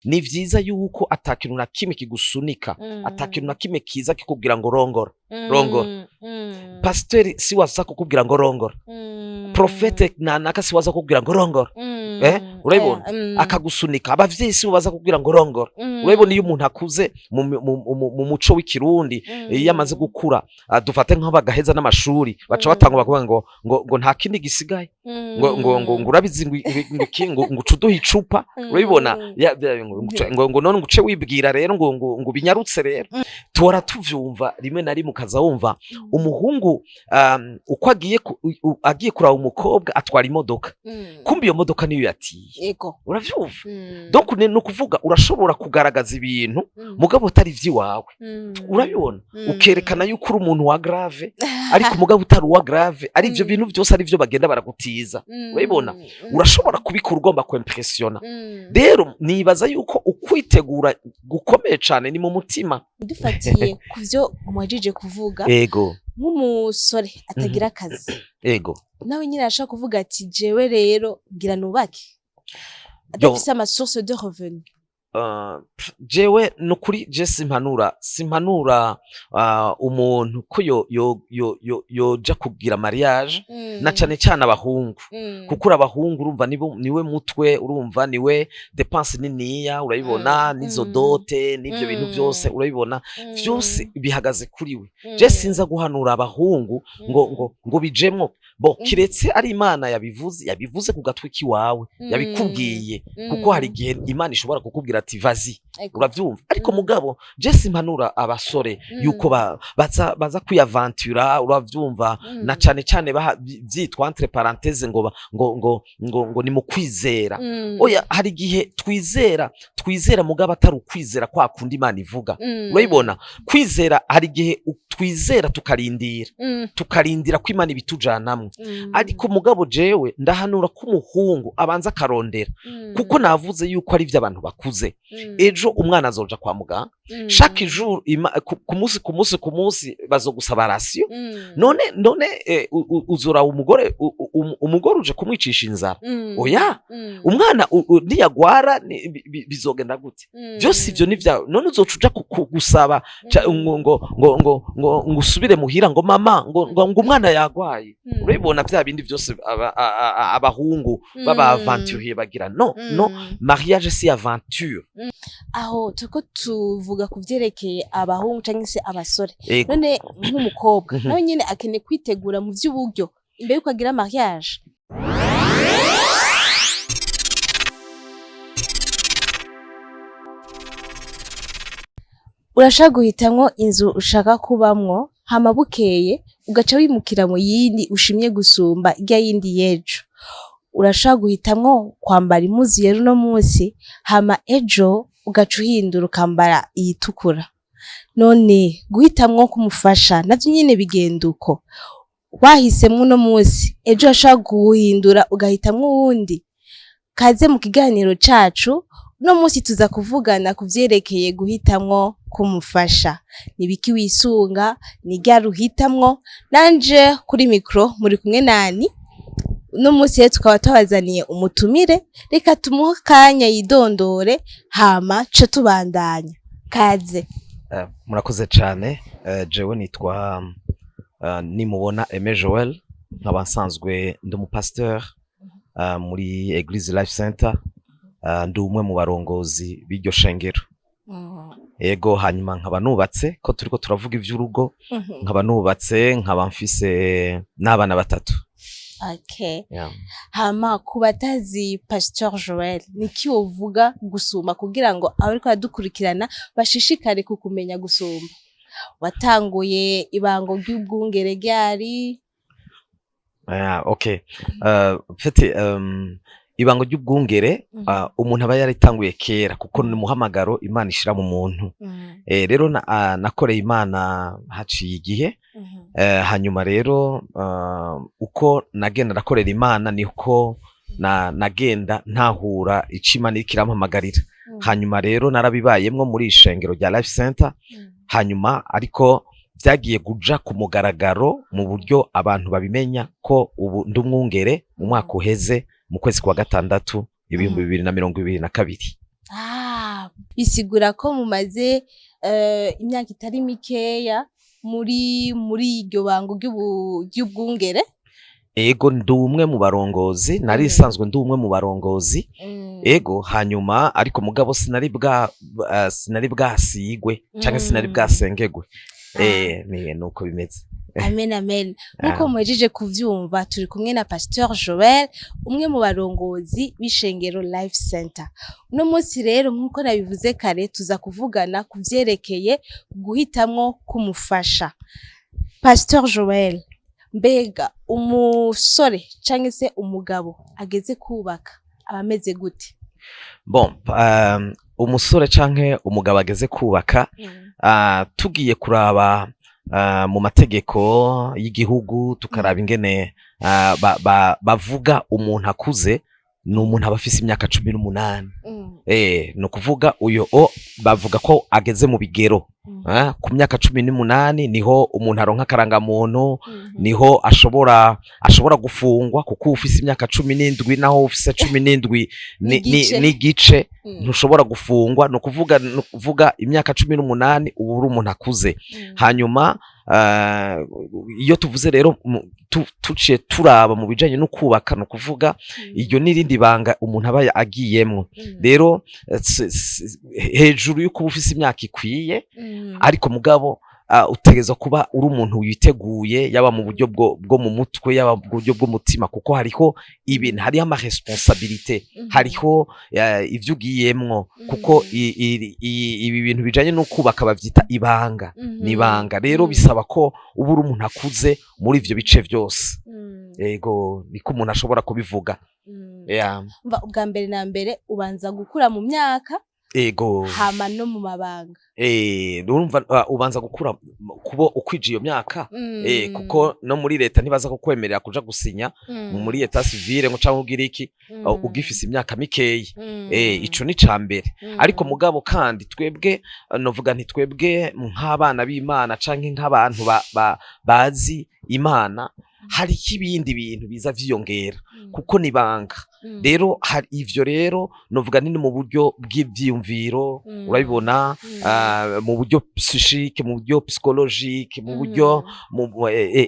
Ni vyiza yuko ata kintu na kimwe kigusunika, ata kintu na kimwe kiza kikubwira ngo rongora, rongora. Pasiteri si waza kukubwira ngo rongora, prophète nanaka si waza kukubwira ngo rongora, urabibona? Akagusunika. Abavyeyi si bo baza kukubwira ngo rongora. Urabibona, iyo umuntu akuze mu muco w'Ikirundi, iyo amaze gukura, dufate nk'aho bagaheza n'amashuri, baca batangwa bakavuga ngo nta kindi gisigaye, ngo urabizi, ngo iki, ngo uce uduha icupa. Urabibona? Ngo none ngo uce wibwira rero ngo binyarutse. Rero tuhora tuvyumva rimwe na rimwe, ukaza wumva umuhungu uko agiye kuraba umukobwa atwara imodoka, kumbe iyo modoka niyo yatiye. Uravyumva? Donc ni ukuvuga urashobora kugaragaza ibintu mugabo utari ivy'iwawe. Urabibona? Ukerekana yuko uri umuntu wa grave, ariko umugabo utari uwa grave, ari ivyo bintu byose ari byo bagenda baragutiza. Urabibona? Urashobora kubikora ugomba kwimpressiona. Rero nibaza yuko ukwitegura gukomeye cane ni mu mutima. Dufatiye ku vyo muhejeje kuvuga, nk'umusore atagira akazi, nawe nyine arashobora kuvuga ati: "Jewe rero ngira nubake", adafise ama source de revenu? Jewe nukuri je simpanura umuntu ko yo yoja kugira mariage, na cane cane abahungu, kuko abahungu urumva nibo, niwe mutwe, urumva, niwe dépense niniya, urabibona? N'izo dot n'ivyo bintu vyose, urabibona, vyose bihagaze kuri we. Je sinza guhanura abahungu ngo bijemwo bo, kiretse ari Imana yabivuze ku gatwi kiwawe, yabikubwiye, kuko hari igihe Imana ishobora kukubwira ati: "Vas-y." Uravyumva? Ariko mugabo je simpanura abasore yuko baza kwiyaventura, uravyumva? Na cane cane vyitwa entre parenthèse ngo ngo ni mu kwizera. Oya, hari igihe twizera mugabo atari ukwizera kwa kundi Imana ivuga. Urabibona? Kwizera, hari igihe twizera tukarindira, tukarindira ko Imana ibitujanamwo. Ariko mugabo jewe ndahanura ko umuhungu abanza akarondera, kuko navuze yuko ari ivy'abantu bakuze. Ejo umwana azoja kwa muganga, chaque jour, ku munsi bazogusaba ration. None uzora umugore, umugore uje kumwicisha inzara? Oya. Umwana niyagwara bizogenda gute? Byose ivyo ni vyawe. None uzoca uja gusaba ngo usubire muhira ngo mama, ngo umwana yagwaye. Urabibona, vya bindi vyose abahungu baba aventurier bagira. No, no, mariage si aventure. Aho turiko tuvuga ku vyerekeye abahungu canke se abasore. Ego. None nk'umukobwa, nawe nyene akeneye kwitegura mu vy'uburyo imbere yuko agira mariage? Urashaka guhitamwo inzu ushaka kubamwo, hama bukeye ugaca wimukira mu yindi ushimye gusumba irya yindi y'ejo. Urashaka guhitamwo kwambara impuzu yera uno munsi, hama ejo ugaca uhindura ukambara iyitukura. None guhitamwo kumufasha navyo nyene bigenda uko. Wahisemwo uno munsi, ejo urashobora guhindura ugahitamwo uwundi. Kaze mu kiganiro cacu. Uno munsi tuza kuvugana ku vyerekeye guhitamwo kumufasha. Nibiki wisunga? Ni ryari uhitamwo? Nanje kuri micro muri kumwe nani. Uno munsi rero tukaba tubazaniye umutumire. Reka tumuhe akanya yidondore, hama ce tubandanya. Kaze. Murakoze cane. Jewe nitwa Nimubona Aimé Joel, nkaba nsanzwe ndi umupasteur muri Eglise Life Center. Ndi umwe mu barongozi b'iryo shengero. Ego, hanyuma nkaba nubatse, ko turiko turavuga ivy'urugo, nkaba nubatse, nkaba mfise n'abana batatu. Yeah. Hama ku batazi Pasteur Joel, niki wovuga gusumba kugira ngo abariko baradukurikirana bashishikare kukumenya gusumba? Watanguye ibango ry'ubwungere ryari? Ah, okay. Mfite ibango ry'ubwungere, umuntu aba yaritanguye kera, kuko ni umuhamagaro Imana ishira mu muntu. Rero nakoreye Imana haciye igihe. Hanyuma rero uko nagenda nakorera Imana niko nagenda ntahura ico Imana iriko irampamagarira. Hanyuma rero narabibayemwo muri ishengero rya Life Center. Hanyuma ariko vyagiye kuja ku mugaragaro mu buryo abantu babimenya ko ubu ndi umwungere mu mwaka uheze, mu kwezi kwa gatandatu, 2022. Ah. Bisigura ko mumaze imyaka itari mikeya muri iryo bango ry'ubwungere. Ego, ndi umwe mu barongozi, nari nsanzwe ndi umwe mu barongozi. Ego, hanyuma ariko mugabo sinari bwasigwe canke sinari bwasengerwe. Ni nuko bimeze. Amen, amen. Nkuko muhejeje kuvyumva, turi kumwe na Pasteur Joel, umwe mu barongozi b'ishengero Life Center. Uno munsi rero, nkuko nabivuze kare, tuza kuvugana ku vyerekeye guhitamwo kumufasha. Pasteur Joel, mbega umusore canke se umugabo ageze kubaka aba ameze gute? Bon, umusore canke umugabo ageze kubaka, tugiye kuraba mu mategeko y'igihugu, tukaraba ingene bavuga umuntu akuze, ni umuntu aba afise imyaka 18. Ni ukuvuga uyo o bavuga ko ageze mu bigero. Ku myaka 18 niho umuntu aronka akarangamuntu, niho ashobora gufungwa, kuko ufise imyaka 17, naho ufise 17 n'igice. N'igice ntushobora gufungwa. Ni ukuvuga imyaka 18 uba uri umuntu akuze. Hanyuma iyo tuvuze rero tuciye turaba mu bijanye no kubaka, ni ukuvuga iryo n'irindi banga umuntu aba agiyemwo. Rero hejuru y'uko uba ufise imyaka ikwiye, ariko mugabo utegerezwa kuba uri umuntu witeguye, yaba mu buryo bwo mu mutwe, yaba mu buryo bw'umutima, kuko hariho ibintu, hariho ama responsabilités, hariho ivyo ugiyemwo, kuko ibi bintu bijanye no kubaka bavyita ibanga. Ni ibanga rero, bisaba ko uba uri umuntu akuze muri ivyo bice vyose. Ego, niko umuntu ashobora kubivuga. Yeah. Umva, ubwa mbere na mbere ubanza gukura mu myaka, hama no mu mabanga. Urumva, ubanza gukura kuba ukwije iyo myaka, kuko no muri leta ntibaza kukwemerera kuja gusinya muri état civil ngo canke ugire iki, ugifise imyaka mikeyi. Ico ni ca mbere. Ariko mugabo kandi twebwe, novuga nti twebwe nk'abana b'Imana canke nk'abantu bazi Imana, hariho ibindi bintu biza vyiyongera, kuko nibanga. Rero hari ivyo, rero novuga ni mu buryo bw'ivyiyumviro, urabibona, mu buryo psychique, mu buryo psychologique, mu buryo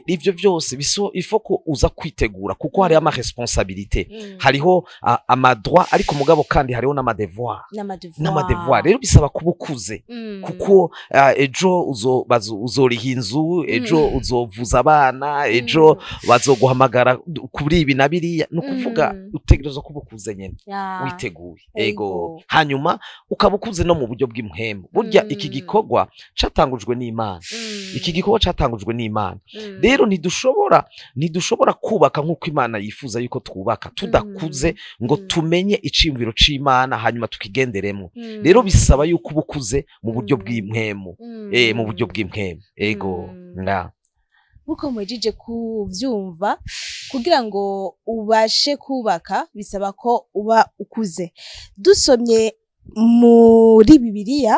ivyo vyose biso ifo ko uza kwitegura, kuko hariho ama responsabilités, hariho ama droits, ariko mugabo kandi hariho n'ama devoirs. N'ama devoirs. N'ama devoirs. Rero bisaba kuba ukuze, kuko ejo uzoriha inzu, ejo uzovuza abana, ejo bazoguhamagara kuri ibi na biriya. Ni ukuvuga utegerezwa kuba ukuze nyene, witeguye. Ego, hanyuma ukaba ukuze no mu buryo bw'impwemu. Burya iki gikorwa catangujwe n'Imana, iki gikorwa catangujwe n'Imana. Rero ntidushobora kubaka nk'uko Imana yifuza yuko twubaka tudakuze ngo tumenye iciyumviro c'Imana, hanyuma tukigenderemwo. Rero bisaba yuko uba ukuze mu buryo bw'impwemu, mu buryo bw'impwemu. Ego. Nga Nkuko muhejeje kuvyumva, kugira ngo ubashe kubaka bisaba ko uba ukuze. Dusomye muri Bibiliya,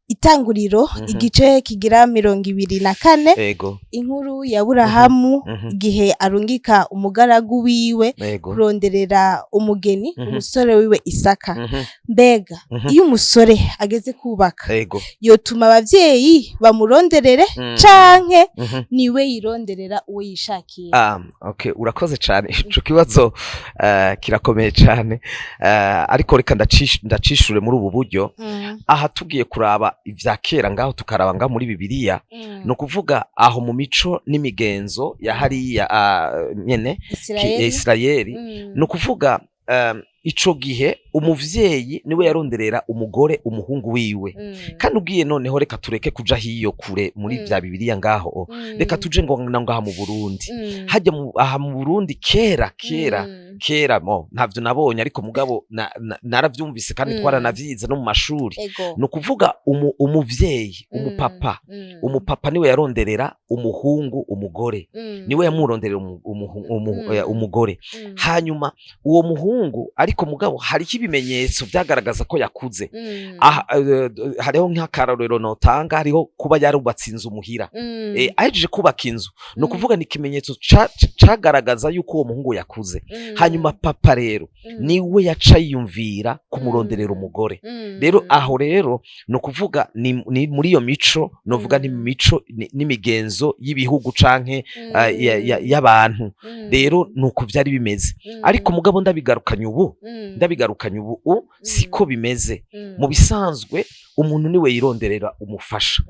Itanguriro, igice kigira 24, inkuru ya Burahamu, igihe arungika umugaragu wiwe kuronderera umugeni umusore wiwe Isaka. Mbega iyo umusore ageze kubaka, yotuma abavyeyi bamuronderere, canke niwe yironderera uwo yishakiye? Ah, okay, urakoze cyane. Ico kibazo kirakomeye cyane, ariko reka ndacishure muri ubu buryo. Aha tugiye kuraba ivya kera ngaho, tukaraba ngaho muri Bibiliya, ni ukuvuga aho mu mico n'imigenzo ya hariya nyene Isirayeli. Isirayeli. Ni ukuvuga ico gihe umuvyeyi niwe yaronderera umugore umuhungu wiwe. Kandi ugiye noneho, reka tureke kuja hiyo kure muri vya Bibiliya ngaho, reka tuje ngo na ngaha mu Burundi. Hajya aha mu Burundi kera kera, kera mo ntavyo nabonye, ariko mugabo naravyumvise kandi twaranavyize no mu mashuri. Ni ukuvuga umuvyeyi, umupapa, umupapa niwe yaronderera umuhungu umugore, niwe yamuronderera umugore. Hanyuma uwo muhungu, ariko mugabo hariho ibimenyetso vyagaragaza ko yakuze. Aha, hariho nk'akarorero notanga, hariho kuba yarubatse inzu muhira. Ahejeje kubaka inzu, ni ukuvuga ni ikimenyetso cagaragaza yuko uwo muhungu yakuze. Hanyuma papa rero niwe yaca yiyumvira kumuronderera umugore. Rero aho rero ni ukuvuga ni muri iyo mico, novuga ni mico n'imigenzo y'ibihugu canke y'abantu. Rero nuko vyari bimeze. Ariko mugabo ndabigarukanye ubu, siko bimeze. Mu bisanzwe umuntu niwe yironderera umufasha,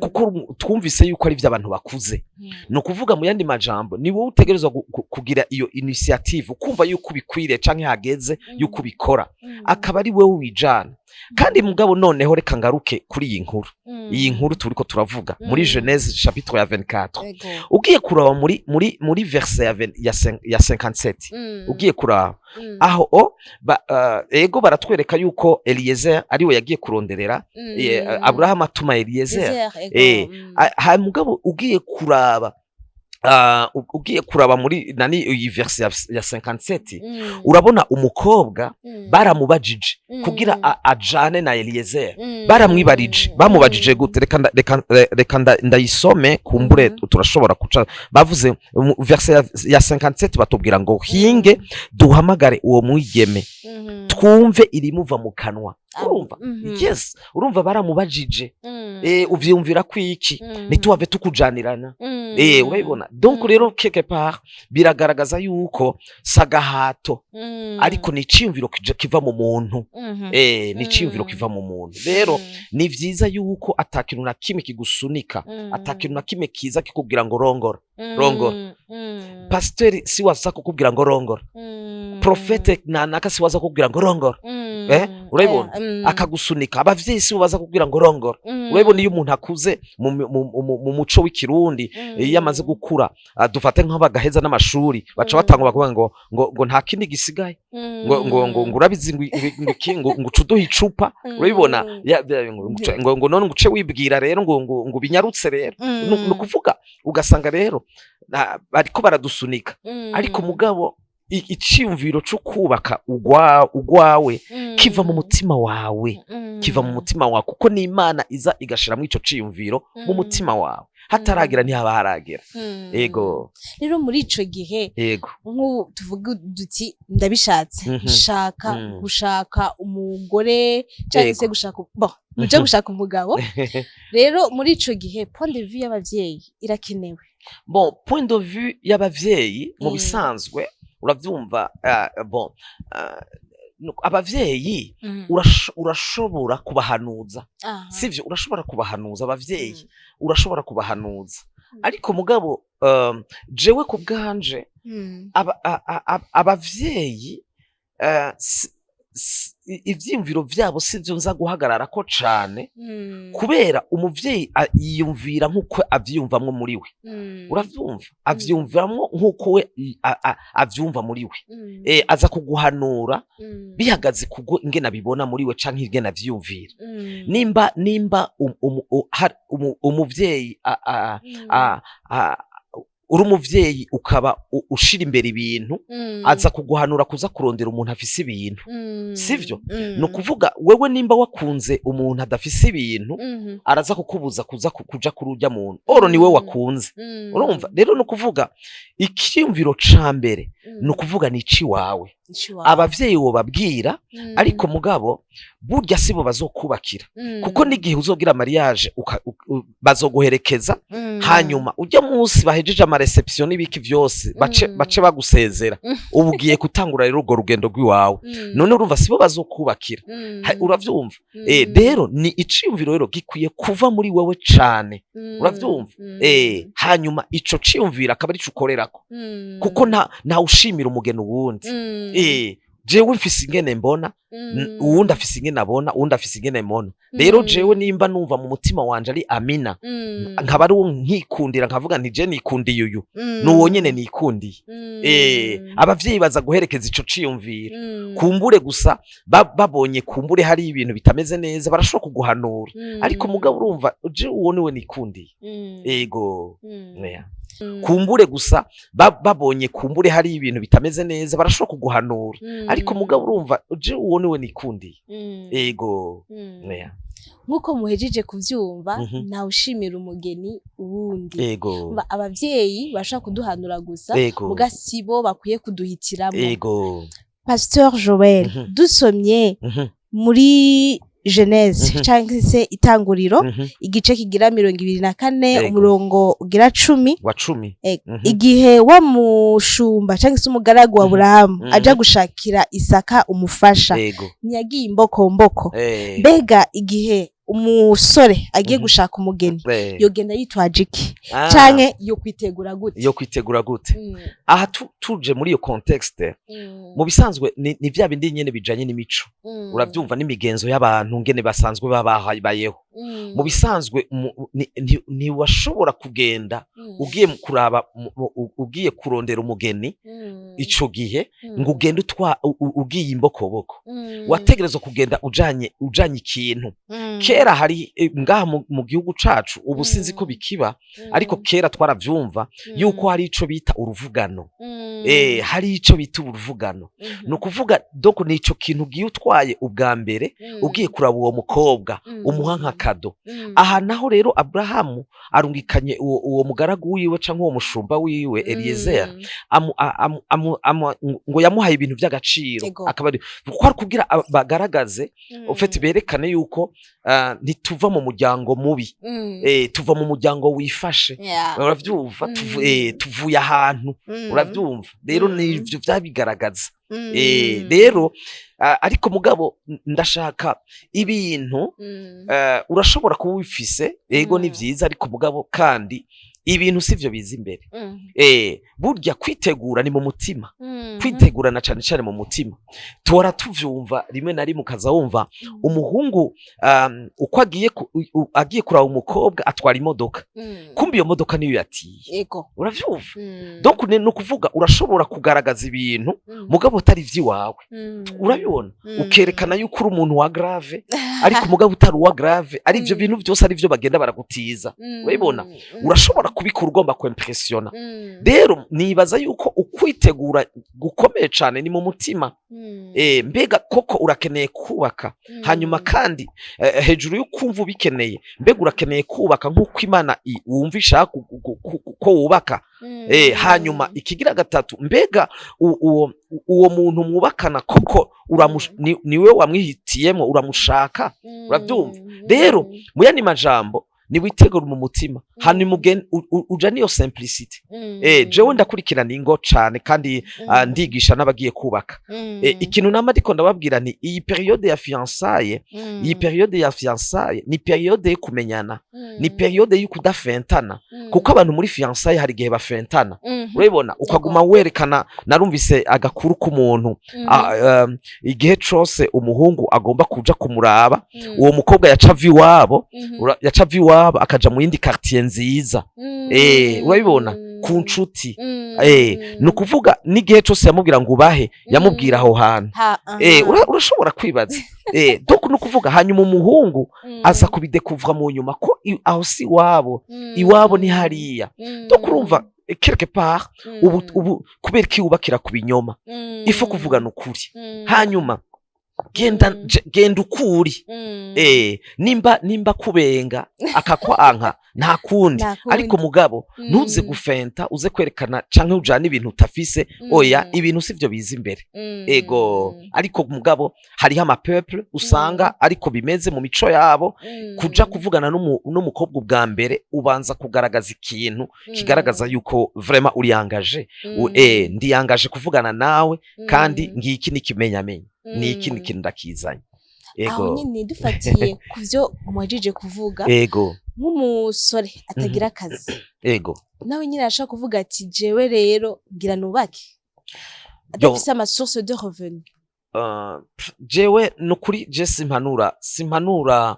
kuko twumvise yuko ari ivy'abantu bakuze. Ni ukuvuga, mu yandi majambo, ni wowe utegerezwa kugira iyo initiative, ukumva yuko ubikwiriye canke hageze yuko ubikora, akaba ari wowe wijana. Kandi mugabo noneho reka ngaruke kuri iyi nkuru, iyi nkuru turiko turavuga muri Genèse chapitre ya 24. Ugiye kuraba muri verset ya 57, ugiye kuraba aho o ba, ego, baratwereka yuko Eliezer ariwe yagiye kuronderera, Abraham atuma Eliezer. Mugabo ugiye kuraba muri nani, iyi verset ya 57, urabona umukobwa baramubajije kugira ajane na Eliezer. Baramwibarije, bamubajije gute? Reka ndayisome kumbure. Turashobora kuca bavuze mu verset ya 57, batubwira ngo: "Hinge duhamagare uwo mwigeme, twumve irimuva mu kanwa." Urumva? Yes, urumva baramubajije: "Uvyumvira kwiki? Ntituhave tukujanirana." Urabibona? Donc rero quelque part biragaragaza yuko sagahato, ariko ni iciyumviro kiva mu muntu. Ni iciyumviro kiva mu muntu. Rero ni vyiza yuko atakintu na kimwe kigusunika, atakintu na kimwe kiza kikubwira ngo rongora, rongora. Pasiteri si waza kukubwira ngo rongora, prophète nanaka si waza kukubwira ngo rongora. Urabibona? Akagusunika. Abavyeyi si bo baza kukubwira ngo rongora. Urabibona, iyo umuntu akuze mu muco w'ikirundi, iyo amaze gukura, dufate nk'abagaheza n'amashuri, baca batanga bakavuga ngo nta kindi gisigaye, ngo urabizi, ngo iki, ngo uce uduha icupa. Urabibona? Ngo none ngo uce wibwira rero ngo binyarutse rero. Ni ukuvuga ugasanga rero bariko baradusunika, ariko mugabo iciyumviro co kubaka ugwawe kiva mu mutima wawe, kiva mu mutima wawe, kuko n'Imana iza igashiramwo ico ciyumviro mu mutima wawe. Hataragira ntihaba haragera. Ego. Rero muri ico gihe, nk'ubu tuvuga duti ndabishatse, shaka gushaka umugore cyangwa se gushaka, bon, uje gushaka umugabo. Rero muri ico gihe point de vue y'abavyeyi irakenewe? Bon, point de vue y'abavyeyi mu bisanzwe, uravyumva, bon, abavyeyi urashobora kubahanuza, sivyo? Urashobora kubahanuza abavyeyi, urashobora kubahanuza. Ariko mugabo jewe ku bwanje, abavyeyi ivyiyumviro vyabo sivyo nza guhagararako cane, kubera umuvyeyi yiyumvira nk'uko avyiyumvamwo muri we. Uravyumva? Avyiyumvamwo nk'uko we avyumva muri we. Aza kuguhanura bihagaze kubwo ingene abibona muri we canke ingene avyiyumvira. Nimba umuvyeyi uri umuvyeyi ukaba ushira imbere ibintu, aza kuguhanura kuza kurondera umuntu afise ibintu, sivyo? Ni ukuvuga wewe nimba wakunze umuntu adafise ibintu, araza kukubuza kuza kuja kuri urya muntu, or ni we wakunze. Urumva rero, ni ukuvuga icyiyumviro ca mbere, ni ukuvuga ni iciwawe. Iciwawe. Abavyeyi wobabwira, ariko mugabo burya sibo bazokubakira, kuko n'igihe uzogira mariage bazoguherekeza. Hanyuma ujya munsi bahejeje ama réception n'ibiki vyose, bace bace bagusezera. Ubu ugiye gutangura rero urwo rugendo rw'iwawe. None urumva sibo bazokubakira. Uravyumva? Rero ni iciyumviro rero gikwiye kuva muri wewe cane. Uravyumva? Hanyuma ico ciyumviro akaba arico ukorerako, kuko nta ushimira umugeni uwundi. Jewe mfise ingene mbona, uwundi afise ingene abona, uwundi afise ingene mbona. Rero jewe nimba numva mu mutima wanje ari Amina, nkaba ari uwo nkikundira, nkavuga nti je nikundiye uyu, nuwo nyene nikundiye. Abavyeyi baza guherekeza ico ciyumviro. Kumbure gusa babonye kumbure hari ibintu bitameze neza, barashobora kuguhanura. Ariko mugabo urumva, je uwo niwe nikundiye. Ego. Yeah. Kumbure gusa babonye kumbure hari ibintu bitameze neza, barashobora kuguhanura. Ariko mugabo urumva, je uwo niwe nikundiye. Ego. Yeah. Nk'uko muhejeje kuvyumva, ntawe ushimira umugeni uwundi. Abavyeyi bashobora kuduhanura gusa, muga sibo bakwiye kuduhitiramwo. Pasteur Joel, dusomye muri Genèse canke se Itanguriro, igice kigira 24, umurongo ugira 10, Wa 10. Igihe wa mushumba canke se umugaragu wa Aburahamu aja gushakira Isaka umufasha, ntiyagiye imbokomboko. Mbega igihe umusore agiye gushaka umugeni, yogenda yitwaje iki, canke yo kwitegura gute? Yo kwitegura gute? Aha tuje muri iyo contexte, mu bisanzwe ni vya bindi nyene bijanye n'imico, uravyumva, n'imigenzo y'abantu ngene basanzwe babayeho. Mu bisanzwe ntiwashobora kugenda ugiye kuraba ugiye kurondera umugeni ico gihe ngo ugende ugiye imbokoboko. Wategerezwa kugenda ujanye ikintu. Kera hari ngaha mu gihugu cacu, ubu sinzi ko bikiba, ariko kera twaravyumva yuko hari ico bita uruvugano. Hari ico bita uruvugano, ni ukuvuga donc ni ico kintu ugiye utwaye ubwa mbere ugiye kuraba uwo mukobwa, umuha nka cadeau. Aha naho rero Aburahamu arungikanye uwo mugaragu wiwe canke uwo mushumba wiwe Eliezer, ngo yamuhaye ibintu vy'agaciro. Akaba ari kuko ari kugira bagaragaze, au fait berekane yuko ntituva mu muryango mubi, tuva mu muryango wifashe. Uravyumva? Tuvuye ahantu, uravyumva? Rero nivyo vyabigaragaza. Rero ariko mugabo ndashaka ibintu, urashobora kuba ubifise, ego, ni vyiza, ariko mugabo kandi ibintu sivyo biza imbere. Burya kwitegura ni mu mutima, kwitegura na cane cane mu mutima. Tuhora tuvyumva rimwe na rimwe, ukaza wumva umuhungu uko agiye agiye kuraba umukobwa atwara imodoka, kumbe iyo modoka niyo yatiye. Uravyumva? Donc ni ukuvuga urashobora kugaragaza ibintu mugabo utari ivy'iwawe. Urabibona? Ukerekana yuko uri umuntu wa grave, ariko mugabo utari uwa grave, ari ivyo bintu byose ari vyo bagenda baragutiza. Urabibona? Urashobora kubikora ugomba kwimpressiona. Rero nibaza yuko ukwitegura gukomeye cane ni mu mutima. Mbega koko urakeneye kubaka? Hanyuma kandi hejuru y'ukumva ubikeneye, mbega urakeneye kubaka nk'uko Imana wumva ishaka ko wubaka? Hanyuma ikigira gatatu, mbega uwo muntu mwubakana koko niwe wamwihitiyemo, uramushaka? Urabyumva? Rero mu yandi majambo, niwitegura mu mutima, hanyuma uja niyo simplicité. Jewe ndakurikirana ingo cane kandi ndigisha n'abagiye kubaka. Ikintu nama ndiko ndababwira ni iyi période ya fiançailles. Iyi période ya fiançailles ni période yo kumenyana, ni période yo kudafentana, kuko abantu muri fiançailles hari igihe bafentana, urabibona, ukaguma werekana. Narumvise agakuru k'umuntu, igihe cose umuhungu agomba kuja kumuraba uwo mukobwa, yaca ava iwabo, yaca ava iwabo akaja mu yindi quartier nziza, urabibona, ku nshuti. Ni ukuvuga n'igihe cose yamubwira ngo ubahe, yamubwira aho hantu. Urashobora kwibaza. Donc ni ukuvuga hanyuma umuhungu aza kubidekuvra mu nyuma ko aho si iwabo, iwabo ni hariya. Donc urumva, quelque part ubu kubera ko yubakira ku binyoma, il faut kuvugana ukuri. Hanyuma genda, genda ukuri. Nimba kubenga akakwanka, nta kundi. Nta kundi. Ariko mugabo ntuze gufenta, uze kwerekana canke ujane ibintu utafise. Oya, ibintu sivyo biza imbere. Ego, ariko mugabo hariho ama peuple usanga ariko bimeze mu mico yabo, kuja kuvugana n'umukobwa ubwa mbere ubanza kugaragaza ikintu kigaragaza yuko vraiment uri engagé. Ndi engagé kuvugana nawe, kandi ngiki ni kimenyamenya, niki ni ikintu ndakizanye. Aho Ego. nyine dufatiye ku byo muhejeje kuvuga, nk'umusore atagira akazi, nawe nyine arashobora kuvuga ati: "Jewe rero ngira nubake", adafise ama source de revenu? Jewe nukuri je simpanura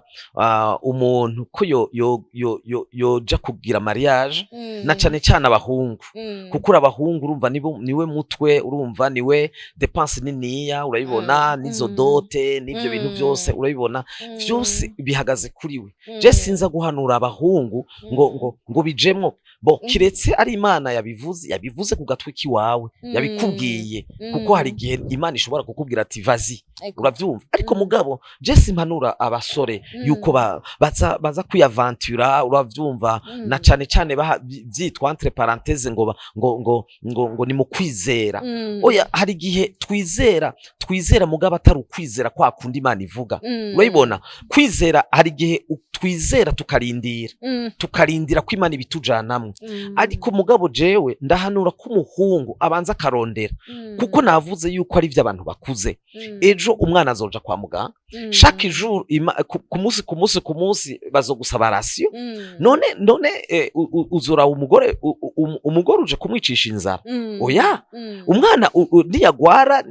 umuntu ko yo yo yo yo yoja kugira mariage, na cane cane abahungu, kuko abahungu urumva niwe mutwe, urumva, niwe dépense niniya, urabibona, n'izo dot n'ivyo bintu vyose, urabibona, vyose bihagaze kuri we. Je sinza guhanura abahungu ngo bijemwo bo, kiretse ari Imana yabivuze ku gatwi kiwawe, yabikubwiye, kuko hari igihe Imana ishobora kukubwira ati: "Vas-y." Uravyumva? Ariko mugabo je simpanura abasore yuko baza kwiyaventura, uravyumva, na cane cane vyitwa entre parenthèse ngo ngo ni mu kwizera. Oya, hari igihe twizera mugabo atari ukwizera kwa kundi Imana ivuga. Urabibona, kwizera, hari igihe twizera tukarindira, tukarindira ko Imana ibitujanamwo. Ariko mugabo jewe ndahanura ko umuhungu abanza akarondera, kuko navuze yuko ari ivy'abantu bakuze. Ejo umwana azoja kwa muganga, chaque jour, ku munsi bazogusaba ration. None uzora umugore, umugore uje kumwicisha inzara? Oya. Umwana niyagwara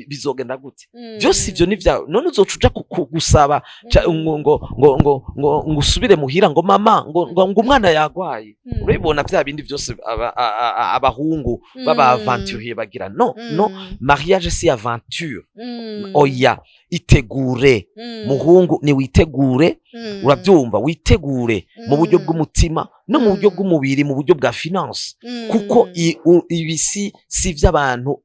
bizogenda gute? Byose ivyo ni vyawe. None uzoca uja gusaba ngo usubire muhira ngo mama ngo umwana yagwaye? Urabibona, vya bindi byose abahungu baba aventurier bagira. No, no, mariage si aventure. Oya, itegure, muhungu, ni witegure. Urabyumva? Witegure mu buryo bw'umutima no mu buryo bw'umubiri, mu buryo bwa finance, kuko ibi si ivy'abantu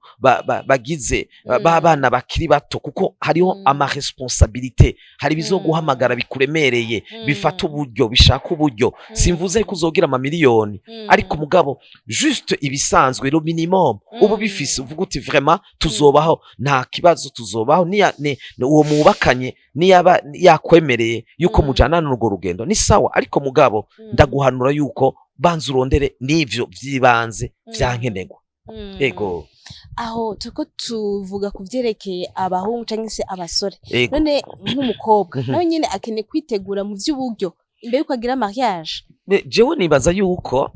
bagize b'abana bakiri bato, kuko hariho ama responsabilité, hari ibizoguhamagara bikuremereye, bifata uburyo, bishaka uburyo. Simvuze ko uzogira amamiliyoni, ariko mugabo juste ibisanzwe, le minimum, ubu bifise, uvuga uti vraiment tuzobaho, nta kibazo, tuzobaho. Uwo mwubakanye niyaba yakwemereye yuko mujana n'urwo rugendo, ni sawa. Ariko mugabo ndaguhanura yuko banza urondere n'ivyo vy'ibanze vyankenerwa. Ego. Aho turiko tuvuga ku vyerekeye abahungu canke se abasore. Ego. None nk'umukobwa, nawe nyene akeneye kwitegura mu vy'uburyo imbere yuko agira mariage? Jewe nibaza yuko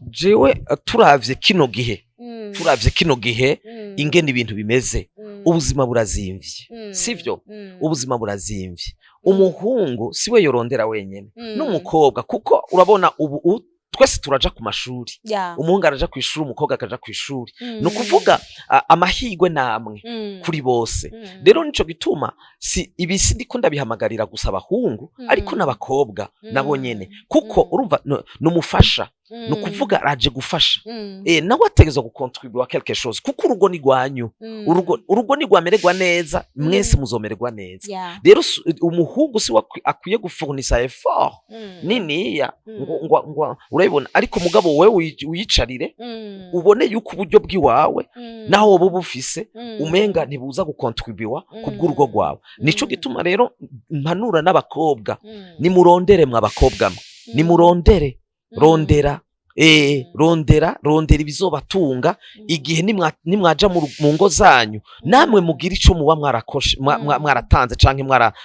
jewe turavye kino gihe, turavye kino gihe ingene ibintu bimeze, ubuzima burazimvye, sivyo? Ubuzima burazimvye. Umuhungu siwe yorondera wenyene, n'umukobwa, kuko urabona ubu twese turaja ku mashuri. Umuhungu araja ku ishuri, umukobwa akaja ku ishuri. Ni ukuvuga amahirwe namwe kuri bose. Rero nico gituma si ibi si ndiko ndabihamagarira gusa abahungu, ariko n'abakobwa nabo nyene, kuko urumva ni umufasha, ni ukuvuga araje gufasha. Nawe ategerezwa gukontribuwa quelque chose, kuko urugo ni rwanyu. Urugo ni rwamererwa neza, mwese muzomererwa neza. Rero umuhungu si we akwiye gufurnisa effort niniya ngo urabibona, ariko mugabo wewe wiyicarire, ubone yuko uburyo bw'iwawe, naho woba ubufise, umenga ntibuza gukontribuwa ku bw'urugo rwawe. Nico gituma rero mpanura n'abakobwa: nimurondere, mwe abakobwa mwe, nimurondere. Rondera, rondera, rondera ibizobatunga igihe nimwaja mu ngo zanyu, namwe mugira ico muba mwarakoshe, mwaratanze canke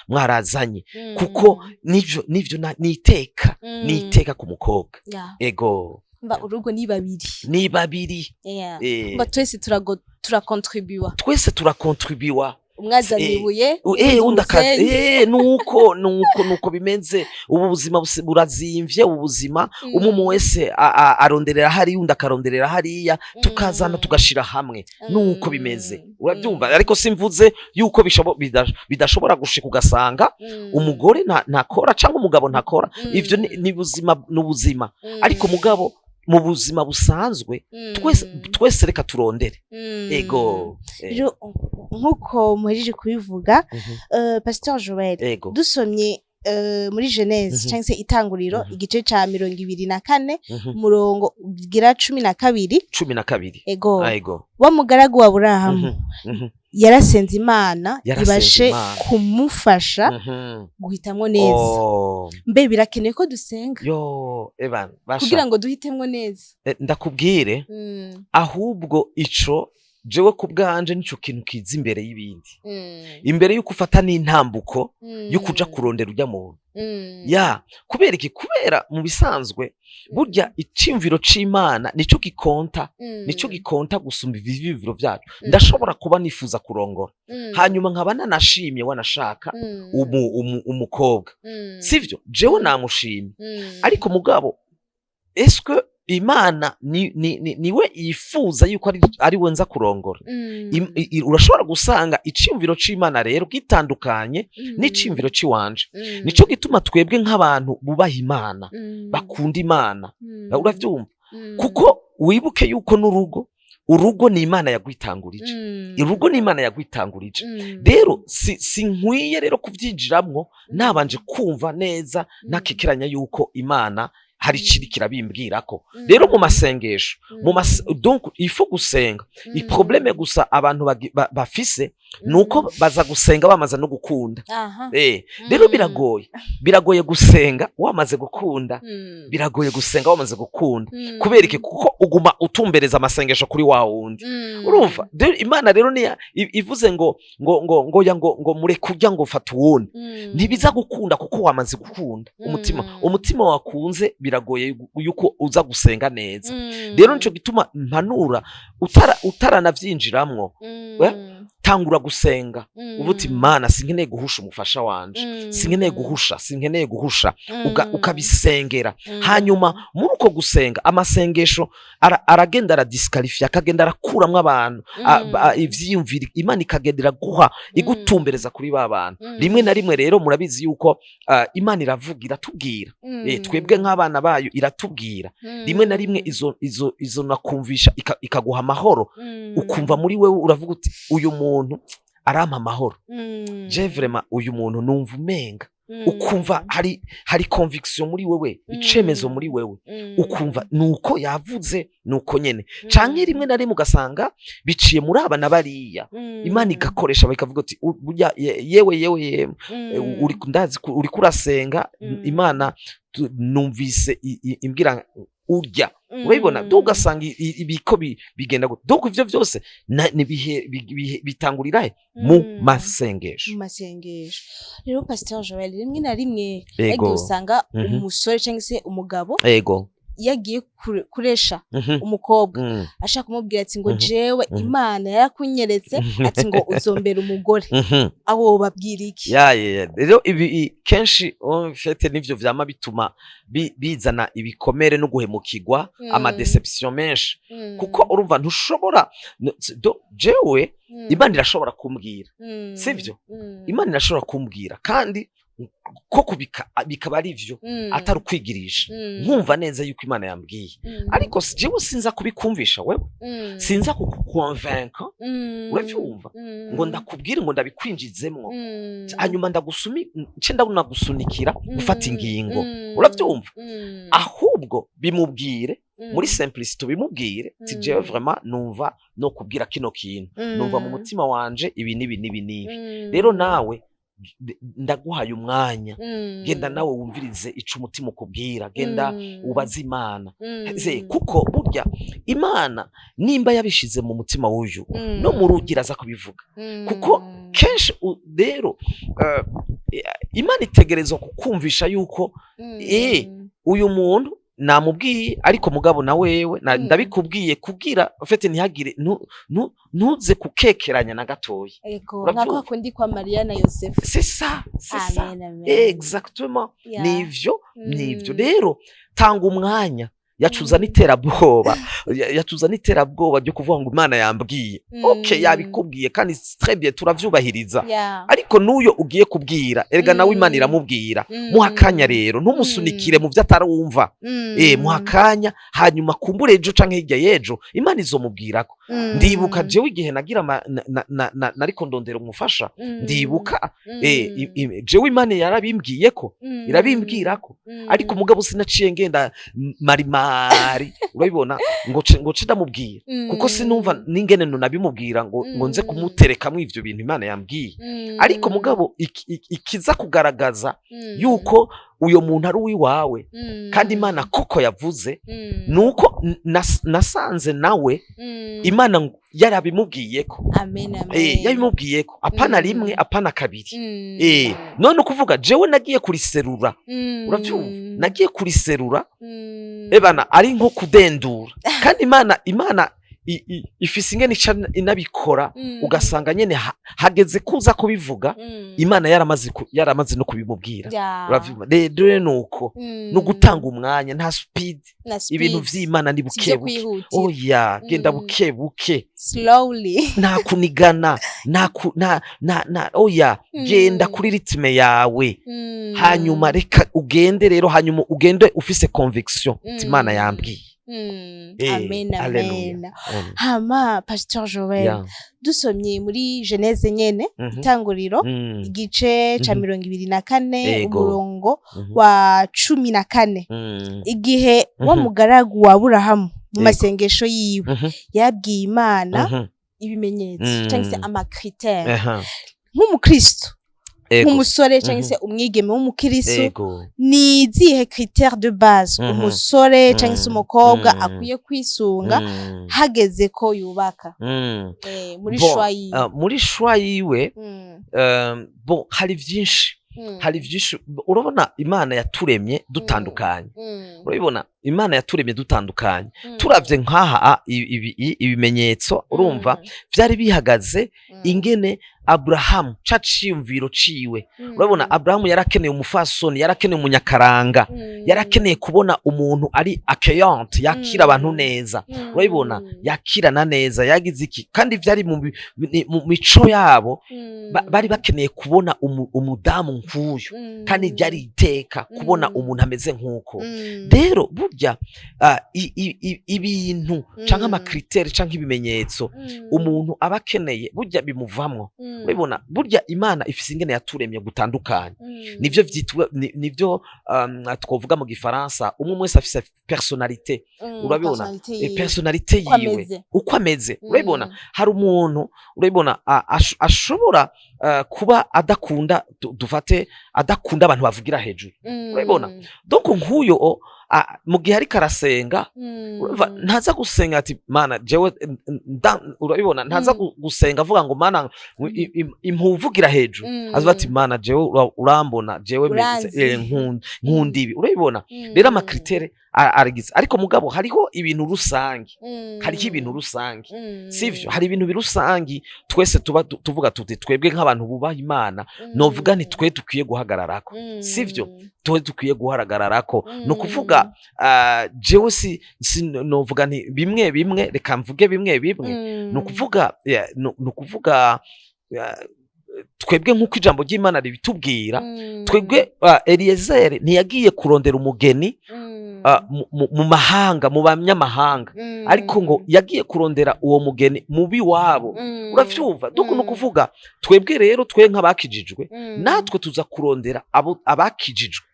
mwarazanye, kuko nivyo niteka, niteka ku mukobwa. Ego. Mba urugo ni babiri. Ni babiri. Mba twese turakontribuwa. Twese turakontribuwa. Umwe azana ibuye, uwundi undi akazi. umusenyi. Nuko bimeze. Ubu buzima burazimvye, ubu buzima. Umwe wese aronderera hariya, undi akaronderera hariya, tukazana, tugashira hamwe. Nuko bimeze, urabyumva? Ariko simvuze yuko bidashobora gushika ugasanga umugore ntakora cyangwa umugabo ntakora. Ivyo ni buzima, ni ubuzima. Ariko mugabo mu buzima busanzwe, twese, twese reka turondere. Ego. Rero nk'uko muhejeje kubivuga, Pasteur Joel, dusomye muri Genèse cyangwa se Itanguriro, igice ca 24, umurongo ugira 12. 12. Ego. Ego. Wa mugaragu wa Aburahamu yarasenze Imana Yarasenze ibashe Imana. kumufasha guhitamwo neza. Oh. Mbe birakenewe ko dusenga Yo, eban basha. kugira ngo duhitemwo neza? Ndakubwire, ahubwo ico jewe ku bwanje nico kintu kiza imbere y'ibindi, imbere y'uko ufata n'intambuko yo kuja kurondera urya muntu. Ya, kubera iki? Kubera mu bisanzwe burya iciyumviro c'Imana nico gikonta, nico gikonta gusumba ivyiyumviro vyacu. Ndashobora kuba nifuza kurongora, hanyuma nkaba nanashimye, wanashaka umukobwa, sivyo? Jewe namushimye, ariko mugabo eske Imana niwe yifuza yuko ari we nza kurongora? Urashobora gusanga iciyumviro c'Imana rero gitandukanye n'iciyumviro c'iwanje. Nico gituma twebwe nk'abantu bubaha Imana, bakunda Imana, uravyumva, kuko wibuke yuko n'urugo Urugo ni Imana yagwitangurije. Urugo ni Imana yagwitangurije. Rero si nkwiye rero kuvyinjiramwo nabanje kumva neza, nakekeranya yuko Imana hari iciri kirabimbwirako. Rero mu masengesho, donc il faut gusenga. Iproblème gusa abantu bafise nuko baza gusenga bamaze no gukunda. Rero biragoye gusenga wamaze gukunda. Biragoye gusenga wamaze gukunda. Kubera iki? Kuko uguma utumbereza amasengesho kuri wa wundi. Urumva rero, Imana rero niya ivuze ngo ya ngo mureke urya, ngo fata uwundi, ntibiza gukunda kuko wamaze gukunda. Umutima, umutima wakunze, biragoye yuko uza gusenga neza. Rero nico gituma mpanura utaranavyinjiramwo, tangura gusenga uvuga uti: "Mana, sinkeneye guhusha umufasha wanje, sinkeneye guhusha, sinkeneye guhusha." Ukabisengera. Hanyuma muri uko gusenga, amasengesho aragenda aradisqualifia, akagenda arakuramwo abantu ivyiyumviro. Imana ikagenda iraguha, igutumbereza kuri ba bantu. Rimwe na rimwe rero murabizi yuko Imana iravuga, iratubwira. Twebwe nk'abana bayo iratubwira rimwe na rimwe izo nakumvisha, ikaguha amahoro, ukumva muri wewe uravuga uti: "Uyu muntu arampa amahoro, je vraiment uyu muntu numva umenga." Ukumva hari conviction muri wewe, icemezo muri wewe, ukumva nuko yavuze nuko nyene. Canke rimwe na rimwe ugasanga biciye muri aba na bariya, Imana igakoresha bikavuga uti: "Burya yewe, yewe, yewe, uri ndazi ko uriko urasenga, Imana numvise imbwira urya." Urabibona? Donc ugasanga ibiko bigenda gute. Donc ivyo vyose ni bitangurira he? Mu masengesho. Mu masengesho. Rero Pasteur Joel, rimwe na rimwe yagiye usanga umusore cyangwa se umugabo iyo agiye kuresha umukobwa, ashaka kumubwira ati ngo jewe Imana yarakunyeretse ati ngo uzombera umugore, abo babwira iki? Ya. Rero ibi kenshi en fait nivyo vyama bituma bizana ibikomere no guhemukirwa, amadéception menshi, kuko urumva ntushobora jewe Imana irashobora kumbwira, sivyo? Imana irashobora kumbwira kandi ko kubika bikaba ari vyo, atari ukwigirisha, nkumva neza yuko Imana yambwiye, ariko jewe sinza kubikumvisha wewe, sinza kukuconvaincre, uravyumva, ngo ndakubwire ngo ndabikwinjizemwo, hanyuma ndagusumi nce ndagusunikira gufata ingingo, uravyumva? Ahubwo bimubwire muri simplicité, bimubwire ti: "Jewe vraiment numva no kubwira kino kintu, numva mu mutima wanje ibi n'ibi n'ibi n'ibi. Rero nawe ndaguhaye umwanya, genda nawe wumvirize ico umutima ukubwira, genda ubaze Imana." Ze kuko burya Imana nimba yabishize mu mutima w'uyu, no mu rugi iraza kubivuga. Kuko kenshi rero Imana itegerezwa kukumvisha yuko uyu muntu namubwiye, ariko mugabo na wewe ndabikubwiye kugira en fait ntihagire ntuze kukekeranya na gatoya. Ego, nka Uravyumva? kwa kundi kwa Mariya na Yosefu. C'est ça, c'est ça. Amen, amen. Exactement. Nivyo, nivyo. Rero tanga umwanya. Yacuza n'iterabwoba, yacuza n'iterabwoba ryo kuvuga ngo Imana yambwiye. Okay, yabikubwiye kandi c'est très bien, turavyubahiriza. Ariko n'uyo ugiye kubwira, erega nawe Imana iramubwira. Muha akanya rero, ntumusunikire mu vyo atarumva. Muha akanya, hanyuma kumbure ejo canke hirya y'ejo Imana izomubwirako. Ndibuka jewe igihe nagira nariko ndondera umufasha, ndibuka jewe Imana yarabimbwiyeko, irabimbwirako, ariko umugabo sinaciye ngenda marimari, urabibona, ngo ce ndamubwira, kuko sinumva n'ingene nabimubwira ngo nze kumuterekamwo ivyo bintu Imana yambwiye. Ariko mugabo ikiza kugaragaza yuko uyo muntu ari uwiwawe kandi Imana koko yavuze, nuko nasanze nawe Imana yarabimubwiyeko. Amen, amen. Yabimubwiyeko, apana rimwe, apana kabiri. None ukuvuga jewe nagiye kuriserura, uravyumva, nagiye kuriserura, ebana ari nko kudendura, kandi Imana ifise ingene ica inabikora, ugasanga nyene hageze kuza kubivuga, Imana yaramaze no kubimubwira. Uravyumva? Rero nuko no gutanga umwanya, nta speed. Na Ibintu speed. vy'Imana ni Sivyo buke buke. kwihutira. Oya, genda buke buke. Slowly. Nta kunigana, nta ku, nta nta nta oya, genda kuri rythme yawe. Hanyuma reka ugende rero, hanyuma ugende ufise conviction ati Imana yambwiye. Amen. Hallelujah. Amen. Amen. Hama Pastor Joel, dusomye muri Genèse nyene, itanguriro, igice ca 24, umurongo wa 14, igihe wa mugaragu wa Aburahamu mu masengesho yiwe yabwiye Imana ibimenyetso cyangwa se ama critères nk'umukristo, nk'umusore cyangwa se umwigeme w'umukristo, ni izihe critères de base umusore cyangwa se umukobwa akwiye kwisunga hageze ko yubaka, muri Bon, choix yiwe? Muri choix yiwe, bon, hari vyinshi, hari vyinshi. Urabona, Imana yaturemye dutandukanye. Urabibona, Imana yaturemye dutandukanye. Turavye nk'aha ibimenyetso, urumva, vyari bihagaze ingene Aburahamu ca ciyumviro ciwe. Urabona, Aburahamu yarakeneye umufasoni, yarakeneye umunyakaranga, yarakeneye kubona umuntu ari accueillante, yakira abantu neza. Urabibona, yakirana neza, yagize iki, kandi vyari mu mico yabo. Bari bakeneye kubona umudamu nk'uyu, kandi ryari iteka kubona umuntu ameze nk'uko. Rero burya ibintu canke ama critères canke ibimenyetso umuntu aba akeneye, burya bimuvamwo. Urabibona, burya Imana ifise ingene yaturemye gutandukanye. Nivyo vyitwa nivyo twovuga mu gifaransa, umwe wese afise personnalité. Urabibona? Personnalité E, yiwe. personnalité Uko yiwe, ameze. uko ameze. Urabibona, hari umuntu, urabibona, ashobora kuba adakunda, dufate adakunda abantu bavugira hejuru. Urabibona? Donc nk'uyo mu gihe ariko arasenga, urumva, ntaza gusenga ati: "Mana, jewe urabibona, ntaza gusenga avuga ngo: 'Mana, impuvugira hejuru.' Avuga ati: 'Mana, jewe urambona, jewe Uranzi. Nkunda ibi.' Urabibona? Rero ama critères aragize, ariko mugabo hariho ibintu rusange, hariho ibintu rusange, sivyo? Hari ibintu birusangi twese tuba tuvuga tuti twebwe nk'abantu bubaha Imana, novuga nti twe dukwiye guhagararako, sivyo? Twe dukwiye guhagararako, ni ukuvuga, jewe si novuga nti bimwe bimwe, reka mvuge bimwe bimwe. Ni ukuvuga, yeah, ni ukuvuga, twebwe nk'uko ijambo ry'Imana ribitubwira, twebwe, Eliyezeri ntiyagiye kurondera umugeni mu mahanga, mu banyamahanga, ariko ngo yagiye kurondera uwo mugeni mubi wabo. Uravyumva? Donc ni ukuvuga twebwe rero, twe nk'abakijijwe, natwe tuza kurondera abo abakijijwe,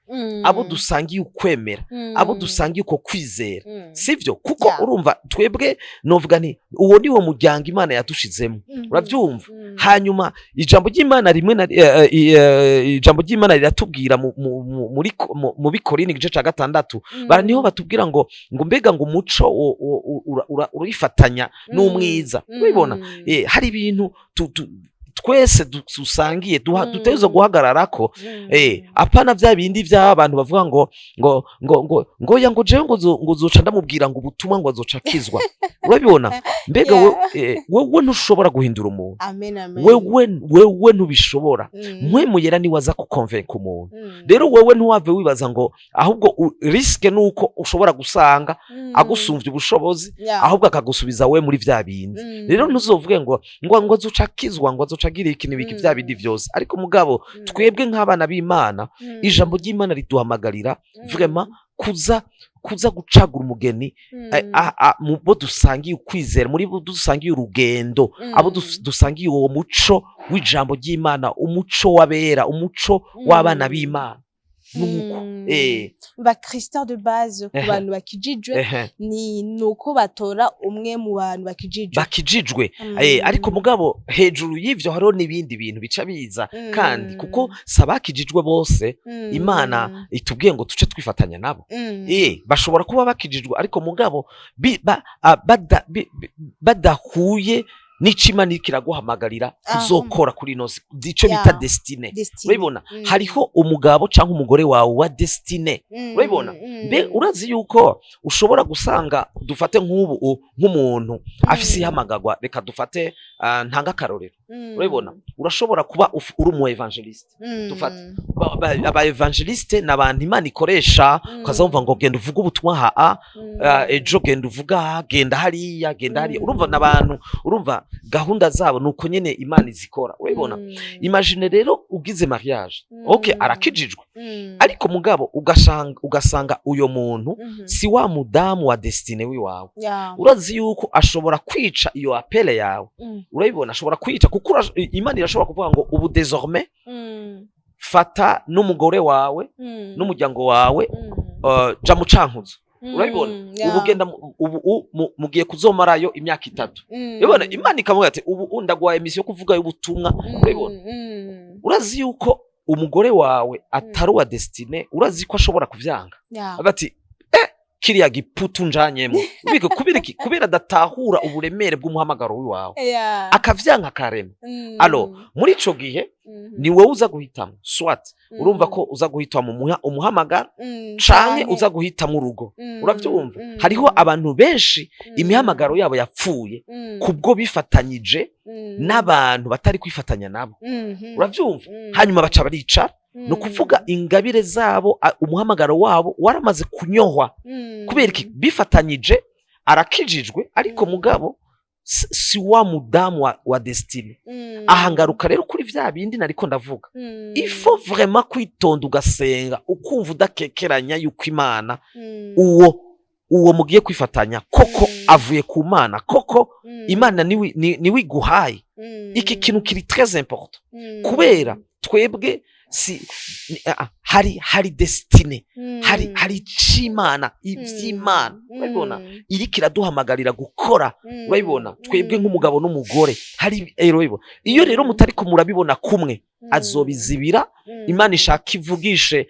abo dusangiye ukwemera, abo dusangiye uko kwizera, sivyo? Kuko urumva, twebwe novuga nti uwo ni wo muryango Imana yadushizemo. Uravyumva? Hanyuma ijambo ry'Imana rimwe na ijambo ry'Imana riratubwira mu Bikorini igice ca 6, bara niho batubwira ngo mbega ngo umuco urifatanya n'umwiza. Urabibona? Hari ibintu twese dusangiye, dutegerezwa guhagararako. Apana vya bindi vy'abantu bavuga ngo ya ngo jewe ngo zoca ndamubwira ngo ubutumwa ngo azoca akizwa. Urabibona? Mbega wewe ntushobora guhindura umuntu. Amen, amen. Wewe ntubishobora. Mpwemu Yera niwe aza kukonvenka umuntu. Rero wewe ntiwave wibaza ngo ahubwo risque nuko ushobora gusanga agusumvya ubushobozi, ahubwo akagusubiza we muri vya bindi. Rero ntuzovuge ngo azoca akizwa, ngo azoca agira iki n'ibiki, vya bindi vyose. Ariko mugabo twebwe nk'abana b'Imana, ijambo ry'Imana riduhamagarira vraiment kuza gucagura umugeni mu bo dusangiye ukwizera, muri bo dusangiye urugendo, abo dusangiye uwo muco w'ijambo ry'Imana, umuco w'abera, umuco w'abana b'Imana, nuko Ba critères de base ku bantu bakijijwe ni nuko batora umwe mu bantu bakijijwe. Bakijijwe. Ariko mugabo hejuru y'ivyo hariho n'ibindi bintu bica biza kandi, kuko si abakijijwe bose Imana itubwiye ngo tuce twifatanya nabo. Bashobora kuba bakijijwe, ariko mugabo badahuye n'ico Imana iriko iraguhamagarira kuzokora kuri ino si, ico bita destinée. Destinée. Urabibona? Hariho umugabo canke umugore wawe wa destinée. Urabibona? Mbe urazi yuko ushobora gusanga, dufate nk'ubu nk'umuntu afise ihamagarwa, reka dufate, ntanga akarorero. Urabibona, urashobora kuba uri umu évangéliste. Dufate. Aba évangéliste ni abantu Imana ikoresha, ukaza wumva ngo genda uvuge ubutumwa ha ejo genda uvuga aha, genda hariya, genda hariya. Urumva n'abantu, urumva gahunda zabo ni uko nyene Imana izikora, urabibona. Imagine rero ugize mariage, okay, arakijijwe, ariko mugabo ugasanga uyo muntu si wa mudamu wa destinée wiwawe. Urazi yuko ashobora kwica iyo appel yawe. Urabibona, ashobora kwica kuko Imana irashobora kuvuga ngo ubu désormais fata n'umugore wawe n'umuryango wawe, ja mu Cankuzo. Urabibona, ubu genda ubu mugiye kuzomarayo imyaka 3. Urabibona, Imana ikavuga ati ubu ndaguhaye mission yo kuvuga y'ubutumwa. Urabibona, urazi yuko umugore wawe atari uwa destinée, urazi ko ashobora kuvyanga. Avuga ati kiriya giputu njanyemo. Ubike kubera iki? Kubera adatahura uburemere bw'umuhamagaro w'iwawe, akavyanka karema. Alors, muri ico gihe ni wowe uza guhitamo, soit urumva ko uza guhitamo umuhamagaro canke uza guhitamo urugo. Uravyumva, hariho abantu benshi imihamagaro yabo yapfuye kubwo bifatanyije n'abantu batari kwifatanya nabo. Uravyumva, hanyuma baca baricara, ni ukuvuga ingabire zabo, umuhamagaro wabo waramaze kunyohwa. Kubera iki? Bifatanyije, arakijijwe, ariko mugabo si wa mudamu wa destinée. Aha ngaruka rero kuri vya bindi nariko ndavuga. Il faut vraiment kwitonda, ugasenga, ukumva udakekeranya yuko Imana uwo mugiye kwifatanya koko avuye ku Mana koko, Imana niwe iguhaye. Iki kintu kiri très important kubera twebwe si hari destinée, hari icimana, ivy'Imana, urabibona, iriko iraduhamagarira gukora. Urabibona, twebwe nk'umugabo n'umugore hari urabibona, iyo rero mutariko murabibona kumwe, azobizibira. Imana ishaka ivugishe,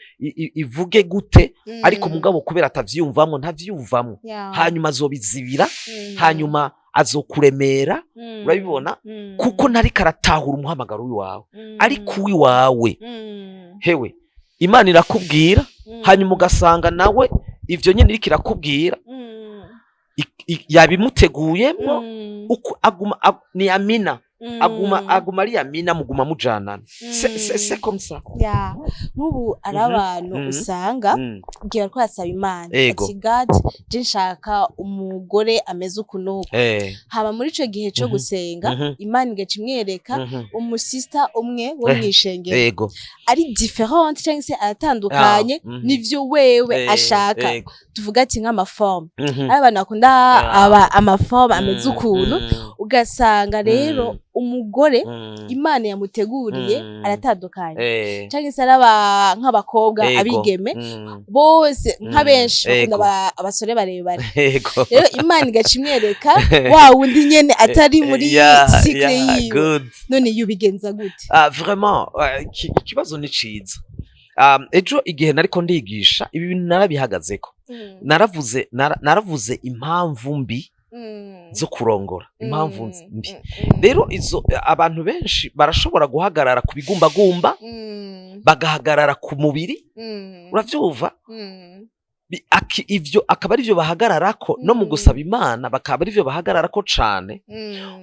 ivuge gute, ariko mugabo kubera atavyiyumvamwo, ntavyiyumvamwo, hanyuma azobizibira, hanyuma azokuremera. Urabibona, kuko ntariko aratahura umuhamagaro w'iwawe. Ariko uwiwawe, hewe, Imana irakubwira, hanyuma ugasanga nawe ivyo nyene iriko irakubwira yabimuteguyemwo, uko aguma ni amina, aguma ari amina, muguma mujanana. C'est comme ça. Ya, nk'ubu ari abantu usanga igihe bariko barasaba Imana ati: "God, je nshaka umugore ameze uku n'uku." Hama muri ico gihe co gusenga, Imana igaca imwereka umusista umwe wo mw'ishengero ari différent cyangwa se aratandukanye n'ivyo wewe ashaka. Tuvuga ati nk'ama formes, ari abantu bakunda ama formes ameze ukuntu, ugasanga rero umugore Imana yamuteguriye aratandukanye, cyangwa se araba nk'abakobwa, abigeme bose, nka benshi bakunda abasore barebare. Rero Imana igaca imwereka wa wundi nyene atari muri cycle yiwe. None yubigenza gute? Ah, vraiment, ikibazo ni ciza. Ejo igihe nariko ndigisha ibi bintu narabihagazeko, naravuze naravuze impamvu mbi zo kurongora, impamvu mbi. Rero izo abantu benshi barashobora guhagarara ku bigumbagumba, bagahagarara ku mubiri. Uravyumva, ivyo akaba arivyo bahagararako no mu gusaba Imana, bakaba arivyo bahagararako cane.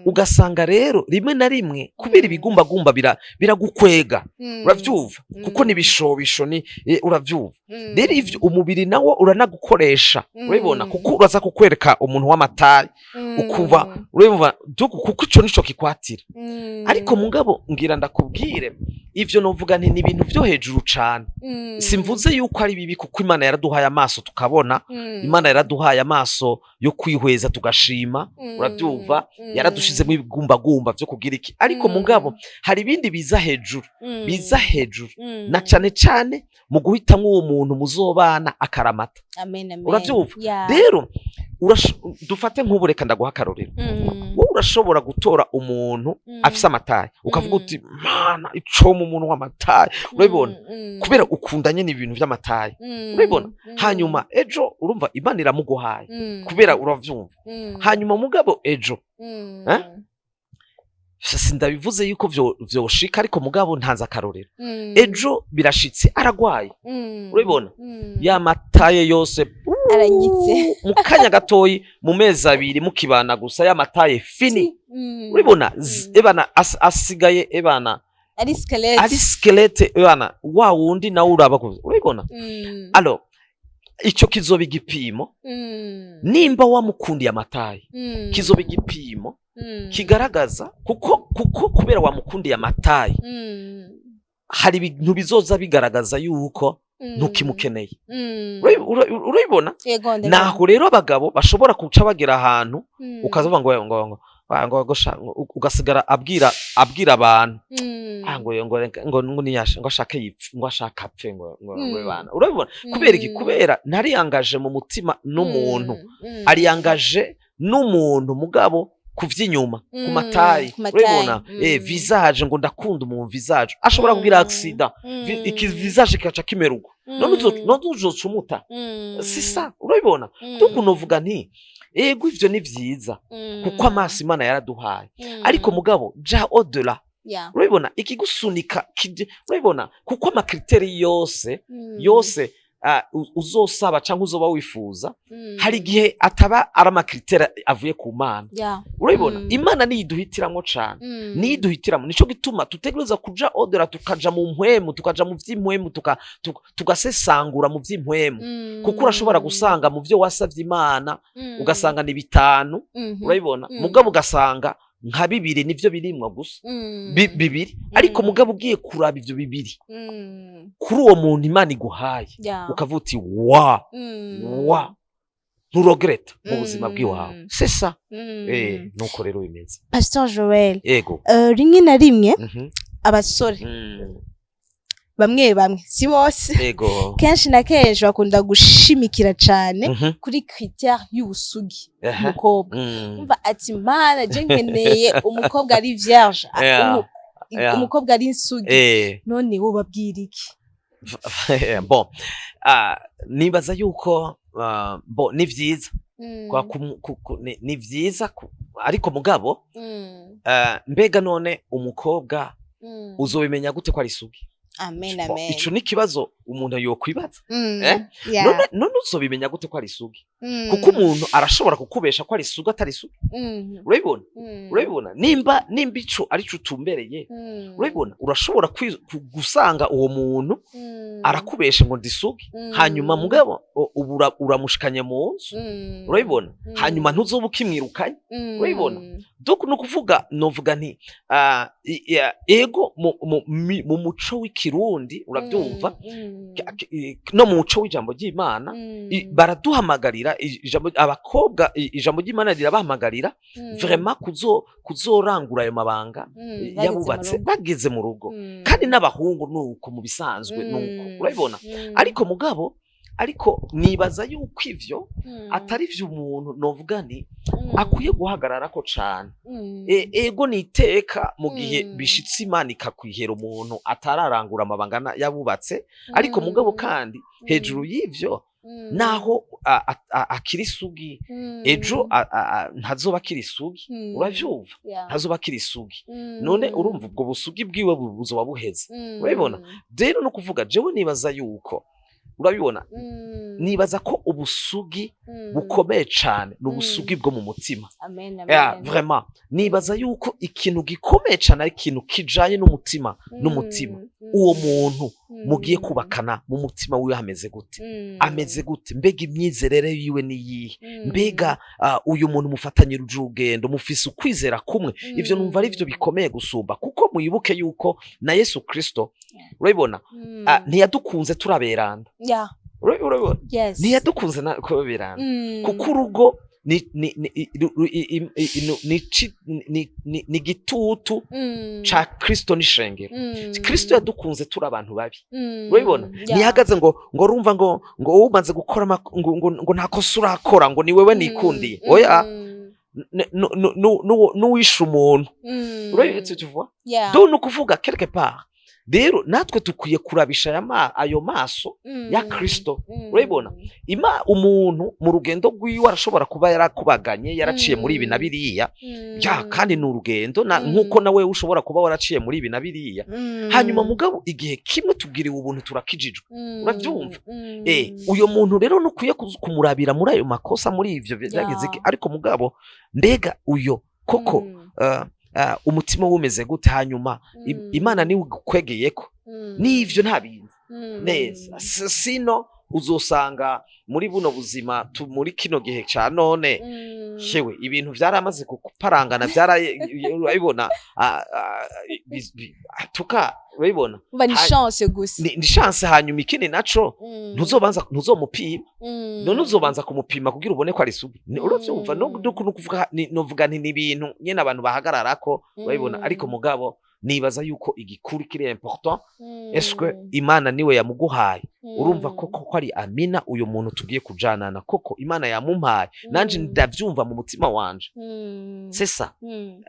Ugasanga rero rimwe na rimwe kubera ibigumbagumba biragukwega. Uravyumva, kuko n'ibishobisho ni uravyumva. Rero ivyo umubiri nawo uranagukoresha, urabibona, kuko uraza kukwereka umuntu w'ama taille, ukumva, urumva, kuko ico nico kikwatira. Ariko mugabo ngira ndakubwire, ivyo novuga nti ni ibintu vyo hejuru cane. Simvuze yuko ari bibi, kuko Imana yaraduhaye amaso tukabona, Imana yaraduhaye amaso yo kwihweza tugashima. Uravyumva, yaradushizemo ibigumbagumba vyo kugira iki, ariko mugabo hari ibindi biza hejuru, biza hejuru, na cane cane mu guhitamwo uwo muntu muzobana akaramata. Amen, amen. Uravyumva? Rero dufate nk'ubu, reka ndaguha akarorero. Wowe urashobora gutora umuntu afise ama taille, ukavuga uti: "Mana, icoma umuntu w'ama taille." Urabibona, kubera ukunda nyene ibintu vy'ama taille. Urabibona, hanyuma ejo urumva Imana iramuguhaye, kubera uravyumva. Hanyuma mugabo ejo, eh? Sindabivuze yuko vyoshika, ariko mugabo ntanze akarorero. Ejo birashitse aragwaye. Urabibona, ya ma taille yose Aranyitse. mu kanya gatoyi, mu mezi 2 mukibana gusa, ya ma taille fini. Urabibona, ebana, asigaye, ebana, ari squelette. Ari squelette, ebana, wa wundi nawe uraba urabibona. Alors ico kizoba igipimo nimba wamukundiye ama taille, kizoba igipimo kigaragaza kuko kubera wamukundiye ama taille, hari ibintu bizoza bigaragaza yuko ntukimukeneye. Urabibona? Yego, ndabibona. Naho rero abagabo bashobora kuca bagera ahantu ukaza ngo ugasigara abwira abantu, ah, ngo niyasha, ngo ashake yipfe, ngo ashake apfe, ngo bana. Urabibona? Kubera iki? Kubera ntariyangaje mu mutima n'umuntu, ariyangaje n'umuntu mugabo ku vy'inyuma, ku ma taille. Ku ma taille. Urabibona? Visage, ngo ndakunda umuntu visage, ashobora kugira accident, iki visage kikaca kimera uko, none none uzoca umuta. C'est ça, urabibona? Donc novuga nti ego, ivyo ni vyiza kuko amaso Imana yaraduhaye, ariko mugabo ja au-delà. Urabibona, ikigusunika urabibona, kuko ama critères yose yose uzosaba cyangwa uzoba wifuza, hari igihe ataba ari ama critères avuye ku Mana. Urabibona? Imana niyo iduhitiramwo cane, niyo iduhitiramo. Nico gituma tutegereza kuja au-delà, tukaja mu mpwemu, tukaja mu vy'impwemu, tugasesangura mu vy'impwemu, kuko urashobora gusanga mu vyo wasavye Imana, ugasanga ni bitanu, urabibona, mugabo ugasanga nka bibiri nivyo birimwo gusa, bibiri, ariko mugabo ugiye kuraba ivyo bibiri kuri uwo muntu Imana iguhaye, ukavuga uti wa wa nturogereta mu buzima bw'iwawe. C'est ça. Nuko rero bimeze. Pastor Joel, Ego. Rimwe na rimwe abasore bamwe bamwe, si bose, kenshi na kenshi bakunda gushimikira cane kuri critère y'ubusugi umukobwa. Umva ati: "Mana, je nkeneye umukobwa ari vierge, umukobwa ari insugi." None wo babwira iki? Bon, nibaza yuko bon, ni vyiza kwa ni vyiza ariko mugabo mbega none umukobwa uzobimenya gute ko ari isugi? Amen. Bon, amen. ico ni ikibazo umuntu yokwibaza. Eh? None uzobimenya gute ko ari isugi? Kuko umuntu arashobora kukubesha ko ari isugi atari isugi. Urabibona? Urabibona, nimba ico arico utumbereye, urabibona, urashobora gusanga uwo muntu arakubesha ngo ndisugi, hanyuma mugabo ubu uramushikanye mu nzu, urabibona, hanyuma ntuzoba ukimwirukanye. Urabibona? Donc ni ukuvuga, novuga nti ego, mu muco w'ikirundi, urabyumva, no mu muco w'ijambo ry'Imana, baraduhamagarira ijambo abakobwa, ijambo ry'Imana rirabahamagarira vraiment kuzorangura ayo mabanga yabubatse bageze mu rugo, kandi n'abahungu nuko mu bisanzwe nuko, urabibona. Ariko mugabo, ariko nibaza yuko ivyo atari vyo umuntu novuga nti akwiye guhagararako cane. Ego, ni iteka mu gihe bishitse Imana ikakwihera umuntu atararangura amabanga yabubatse, ariko mugabo kandi hejuru y'ivyo, naho akiri isugi, ejo ntazoba akiri isugi. Uravyumva? Ntazoba akiri isugi. None urumva ubwo busugi bwiwe buzoba buheze. Urabibona? Rero no kuvuga, jewe nibaza yuko, urabibona, nibaza ko ubusugi bukomeye cane ni ubusugi bwo mu mutima. Amen. Yeah, amen. vraiment nibaza yuko ikintu gikomeye cane ari ikintu kijanye n'umutima n'umutima. Uwo muntu mugiye kubakana, mu mutima wiwe hameze gute? Ameze gute? Mbega imyizerere yiwe ni iyihe? Mbega uyu muntu mufatanyira urugendo, mufise ukwizera kumwe? Ivyo numva ari vyo bikomeye gusumba, kuko mwibuke yuko na Yesu Kristo, urabibona, ntiyadukunze turaberanda. Urabibona? Yes. Ntiyadukunze kuberanda, kuko urugo ni i- ru- i- i- i- ni ci- ni ni ni igitutu ca Kristo n'ishengero. Kristo yadukunze turi abantu babi. Urabibona? Ntihagaze ngo urumva ngo wowe umaze gukora ngo nta kosa urakora, ngo ni wewe nikundiye. Oya, n'uwishe umuntu. Urabibona, tu vois? Donc ni ukuvuga, quelque part rero natwe dukwiye kurabisha ayo maso ya Kristo. Urabibona? Ima umuntu mu rugendo rwiwe arashobora kuba yarakubaganye, yaraciye muri ibi na biriya, ya kandi ni urugendo nk'uko nawe ushobora kuba waraciye muri ibi na biriya. Hanyuma mugabo igihe kimwe tubwiriwe ubuntu, turakijijwe. Uravyumva? Uyo muntu rero nukwiye kumurabira muri ayo makosa, muri ivyo byagize iki, ariko mugabo mbega uyo koko umutima wumeze gute. Hanyuma Imana niwe ukwegeyeko n'ivyo nta bindi neza. Sino uzosanga muri buno buzima muri kino gihe ca none, shewe, ibintu vyaramaze kuparangana, urabibona, tuka urabibona. Umva, ni chance gusa. Ni chance. Hanyuma ikindi naco, ntuzobanza, ntuzomupima. None uzobanza kumupima kugira ubone ko ari isugi? Uravyumva? No kuvuga novuga nti ni ibintu nyene abantu bahagararako, urabibona. Ariko mugabo nibaza yuko igikuru kiri important, est-ce Imana niwe yamuguhaye? Urumva koko ko ari Amina, uyu muntu tugiye kujanana, koko Imana yamumpaye, nanje ndavyumva mu mutima wanje? C'est ça.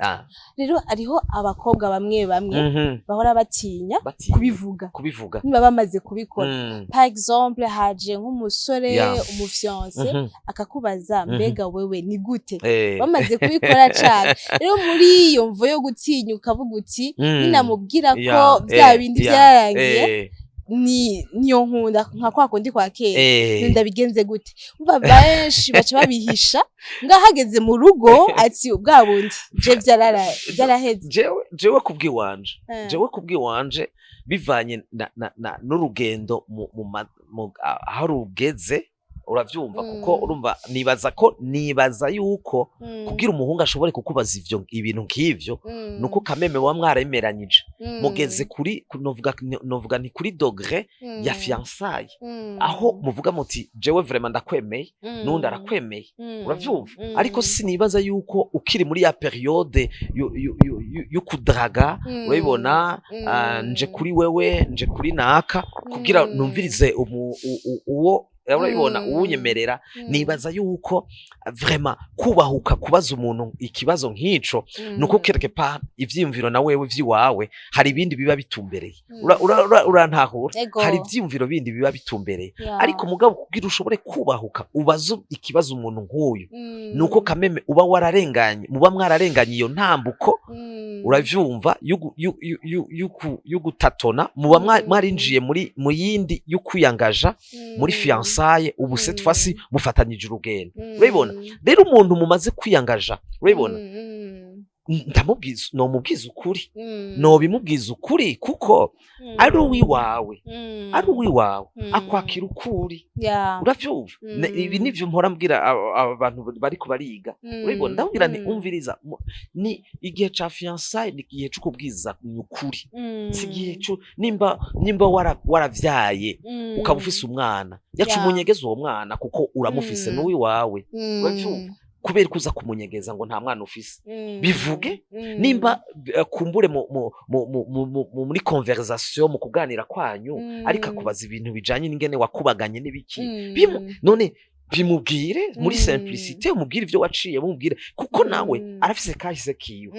Ah. Rero hariho abakobwa bamwe bamwe bahora batinya Batinya kubivuga kubivuga niba bamaze kubikora. Par exemple, haje nk'umusore, umufiancé, akakubaza: "Mbega wewe ni gute?" Bamaze kubikora cane. Rero muri iyo mvo yo gutinya, ukavuga uti: "Ninamubwira ko bya bindi byararangiye, ni niyo nkunda nka kwa kundi kwa kera, ndabigenze gute?" Umva, benshi baca babihisha, ngahageze mu rugo ati: "Bwa bundi je byaraheze." Jewe kubwiwanje, jewe kubwiwanje, bivanye na n'urugendo mu aho rugeze, uravyumva, kuko urumva, nibaza yuko kugira umuhungu ashobore kukubaza ivyo ibintu nk'ivyo, nuko kameme muba mwaremeranyije, mugeze kuri novuga nti kuri degré ya fiançailles, aho muvuga muti: "Jewe vraiment ndakwemeye, nundi arakwemeye." Uravyumva? Ariko sinibaza yuko ukiri muri ya période yo kudraga, urabibona, nje kuri wewe, nje kuri naka kugira numvirize uwo, urabibona, uwunyemerera. Nibaza yuko vraiment kubahuka kubaza umuntu ikibazo nk'ico, nuko quelque part ivyiyumviro na wewe vy'iwawe hari ibindi biba bitumbereye. Urantahura? Ego. Hari ivyiyumviro bindi biba bitumbereye. Ariko mugabo kugira ushobore kubahuka ubaze ikibazo umuntu nk'uyu, nuko kameme uba wararenganye, muba mwararenganye iyo ntambuko, uravyumva, y'ugutatona, muba mwarinjiye muri mu yindi yo kwiyangaja muri fiançailles. Ubu cette fois-ci mufatanyije urugendo, urabibona. Rero umuntu mumaze kwiyangaja, urabibona, ndamubwiza, nomubwiza ukuri, nobimubwiza ukuri, kuko ari uwiwawe, ari uwiwawe, akwakira ukuri. Uravyumva? Ibi nivyo mpora mbwira abantu bariko bariga, urabibona. Ndabwira nti: "Umviriza, ni igihe ca fiançailles, ni igihe co kubwiza ukuri, si igihe co nimba waravyaye, ukaba ufise umwana, yaca umunyegeza uwo mwana, kuko uramufise, n'uwiwawe." Uravyumva? Kubera ko uza kumunyegeza ngo nta mwana ufise, bivuge. Nimba kumbure muri conversation, mu kuganira kwanyu, ariko akubaza ibintu bijanye n'ingene wakubaganye n'ibiki, none bimubwire muri simplicité, umubwire ivyo waciye, mubwire, kuko nawe arafise kahise kiwe.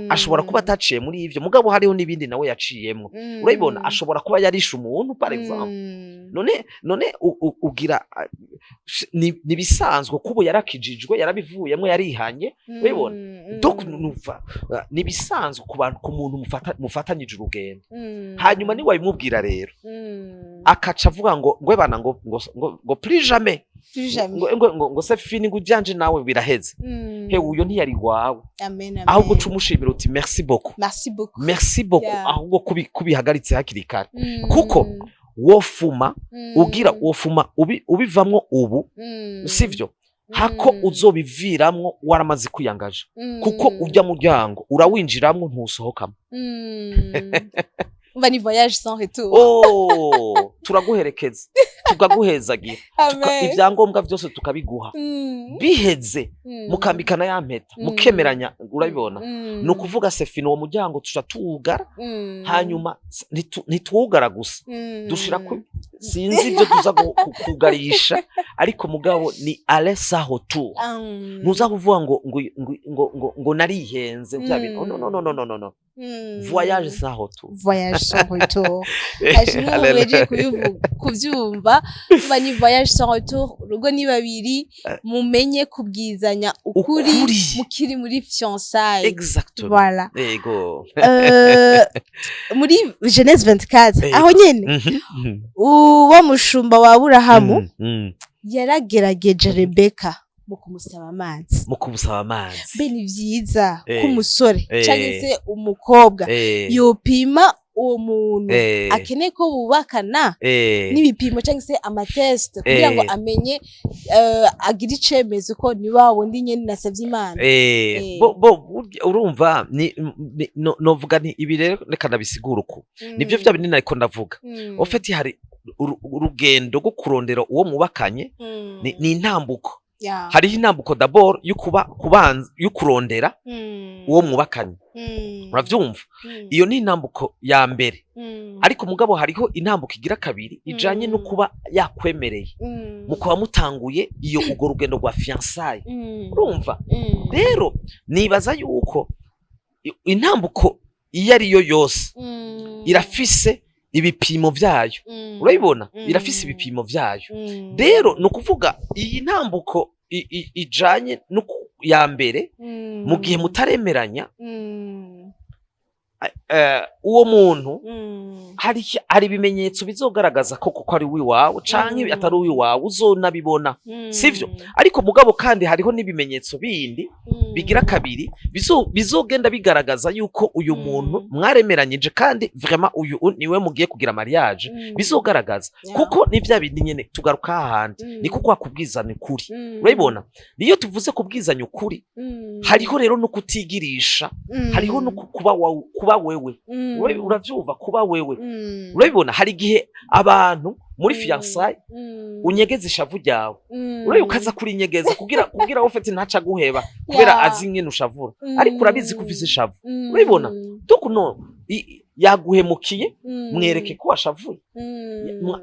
Ashobora kuba ataciye muri ivyo, mugabo hariho n'ibindi nawe yaciyemwo, urabibona. Ashobora kuba yarishe umuntu, par exemple. None ugira ni bisanzwe kubo yarakijijwe, yarabivuyemwo, yarihanye, urabibona. Donc numva ni bisanzwe ku bantu, ku muntu mufatanyije urugendo. Hanyuma niwabimubwira rero, akaca avuga ngo ngwebana ngo plus jamais, Plus jamais. ngo c'est fini, ngo ivyanje nawe biraheze, hewe, uyo ntiyari wawe. Amen, amen. Ahubwo uca umushimira uti: "Merci beaucoup." Merci beaucoup. Merci beaucoup. Ahubwo kubihagaritse hakiri kare, kuko wofuma ugira wofuma ubivamwo ubu, sivyo, hako uzobiviramwo waramaze kwiyangaja, kuko urya muryango urawinjiramwo, ntusohokamo. Umva, ni voyage sans retour. Oh, turaguherekeza, tukaguhezagira, Amen. Ibyangombwa byose tukabiguha. Biheze, mukambikana ya mpeta, mukemeranya, urabibona, ni ukuvuga c'est fini, uwo muryango tuca tuwugara. Hanyuma ntituwugara gusa, dushira ku sinzi ibyo tuza kugarisha, ariko mugabo ni aller sans retour. Ntuza kuvuga ngo narihenze bya bintu. No, no, no, no, no, no, no. Voyage sans retour. Voyage sans retour. Hashimwe muhejeje kuvyumva. Kuba ni voyage sans retour. Urugo ni babiri, mumenye kubwizanya ukuri Ukuri. mukiri muri fiançailles. Exactement. Voilà. Yego. Muri Genèse 24, aho nyene, uwo mushumba wa Aburahamu yaragerageje Rebeka. Mu kumusaba amazi. Mu kumusaba amazi. Mbe ni vyiza ko umusore canke se umukobwa yopima uwo muntu akeneye ko bubakana n'ibipimo cyangwa se ama tests kugira ngo amenye, agire icemezo ko ni wa wundi nyene nasavye Imana? Bo burya urumva novuga nti ibi rero reka ndabisigura uku, nivyo vya binini ariko ndavuga. Au fait, hari urugendo rwo kurondera uwo mubakanye, ni intambuko. Hariho intambuko d'abord yo kuba kubanza yo kurondera uwo mwubakanye, uravyumva? Iyo ni intambuko ya mbere. Ariko mugabo hariho intambuko igira kabiri ijanye no kuba yakwemereye, mu kuba mutanguye iyo urwo rugendo rwa fiançailles, urumva? Rero nibaza yuko intambuko iyo ari yo yose irafise ibipimo vyayo, urabibona? Irafise ibipimo vyayo. Rero ni ukuvuga iyi ntambuko ijanye no ya mbere, mu gihe mutaremeranya, uwo muntu, hari ibimenyetso bizogaragaza ko koko ari uwiwawe canke atari uwiwawe, uzonabibona, sivyo? Ariko mugabo kandi hariho n'ibimenyetso bindi bigira kabiri bizogenda bigaragaza yuko uyu muntu mwaremeranyije kandi vraiment uyu niwe mugiye kugira mariage. Bizogaragaza kuko ni vya bindi nyene tugaruka hahandi, niko kwa kubwizanya ukuri, urabibona? Niyo tuvuze kubwizanya ukuri, hariho rero no kutigirisha, hariho no kuba wewe. Uravyumva? Kuba wewe, urabibona? Hari igihe abantu muri fiançailles unyegeza ishavu ryawe, urabe ukaza kurinyegeza kugira ufite ntaca guheba kubera azi ingene ushavura, ariko urabizi ko ufise ishavu, urabibona? Donc no yaguhemukiye, mwereke ko washavuye.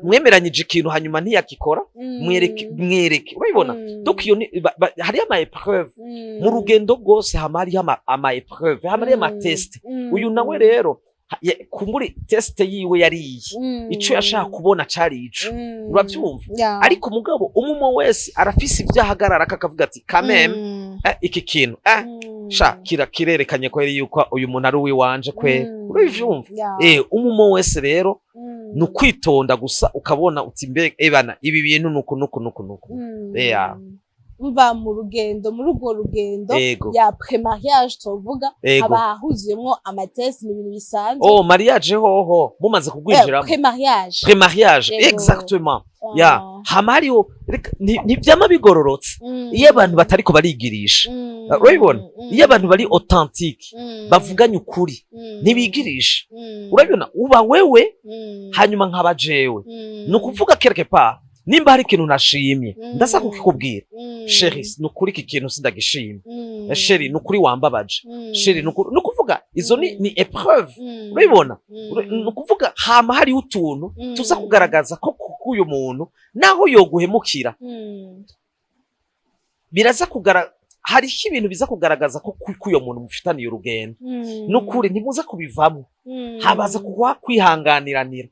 Mwemeranyije ikintu hanyuma ntiyakikora, mwereke, mwereke, urabibona? Donc iyo ni hariyo ama épreuves mu rugendo rwose, hama hariho ama épreuves, hama hariyo ama tests. Uyu nawe rero kumburi test yiwe yariye ico yashaka kubona cari ico, uravyumva? Ariko mugabo umwe wese arafise ivyo ahagarara akavuga ati kameme, iki kintu sha kira kirerekanye ko yari yuko uyu muntu ari uwiwanje kwe, urabivyumva? Umwe wese rero ni ukwitonda gusa, ukabona uti mbe ebana ibi bintu nuku nuku nuku nuku. Yeah. Mva mu rugendo, muri urwo rugendo ya pré-mariage tuvuga, haba huzuyemwo ama tests, ni ibintu bisanzwe. Oh, mariage hoho mumaze kugwinjiramo. Pré-mariage. Pré-mariage. Ego. Exactement, ya hama hariho ntivyama bigororotse iyo abantu batariko barigirisha, urabibona? Iyo abantu bari authentique, bavuganye ukuri, ntibigirisha, urabibona? Uba wewe, hanyuma nkaba jewe. Ni ukuvuga quelque part nimba hari ikintu nashimye, ndaza kukikubwira: "Chéri, ni ukuri iki kintu sindagishimye. Chéri, ni ukuri wambabaje. Chéri, ni ukuri." Ni ukuvuga izo ni épreuve, urabibona? Ni ukuvuga hama hariho utuntu tuza kugaragaza ko uyu muntu naho yoguhemukira, biraza kugara hariho ibintu biza kugaragaza ko uyo muntu mufitaniye urugendo. Nukuri ntimuza kubivamo, habaza kuba kwihanganiranira,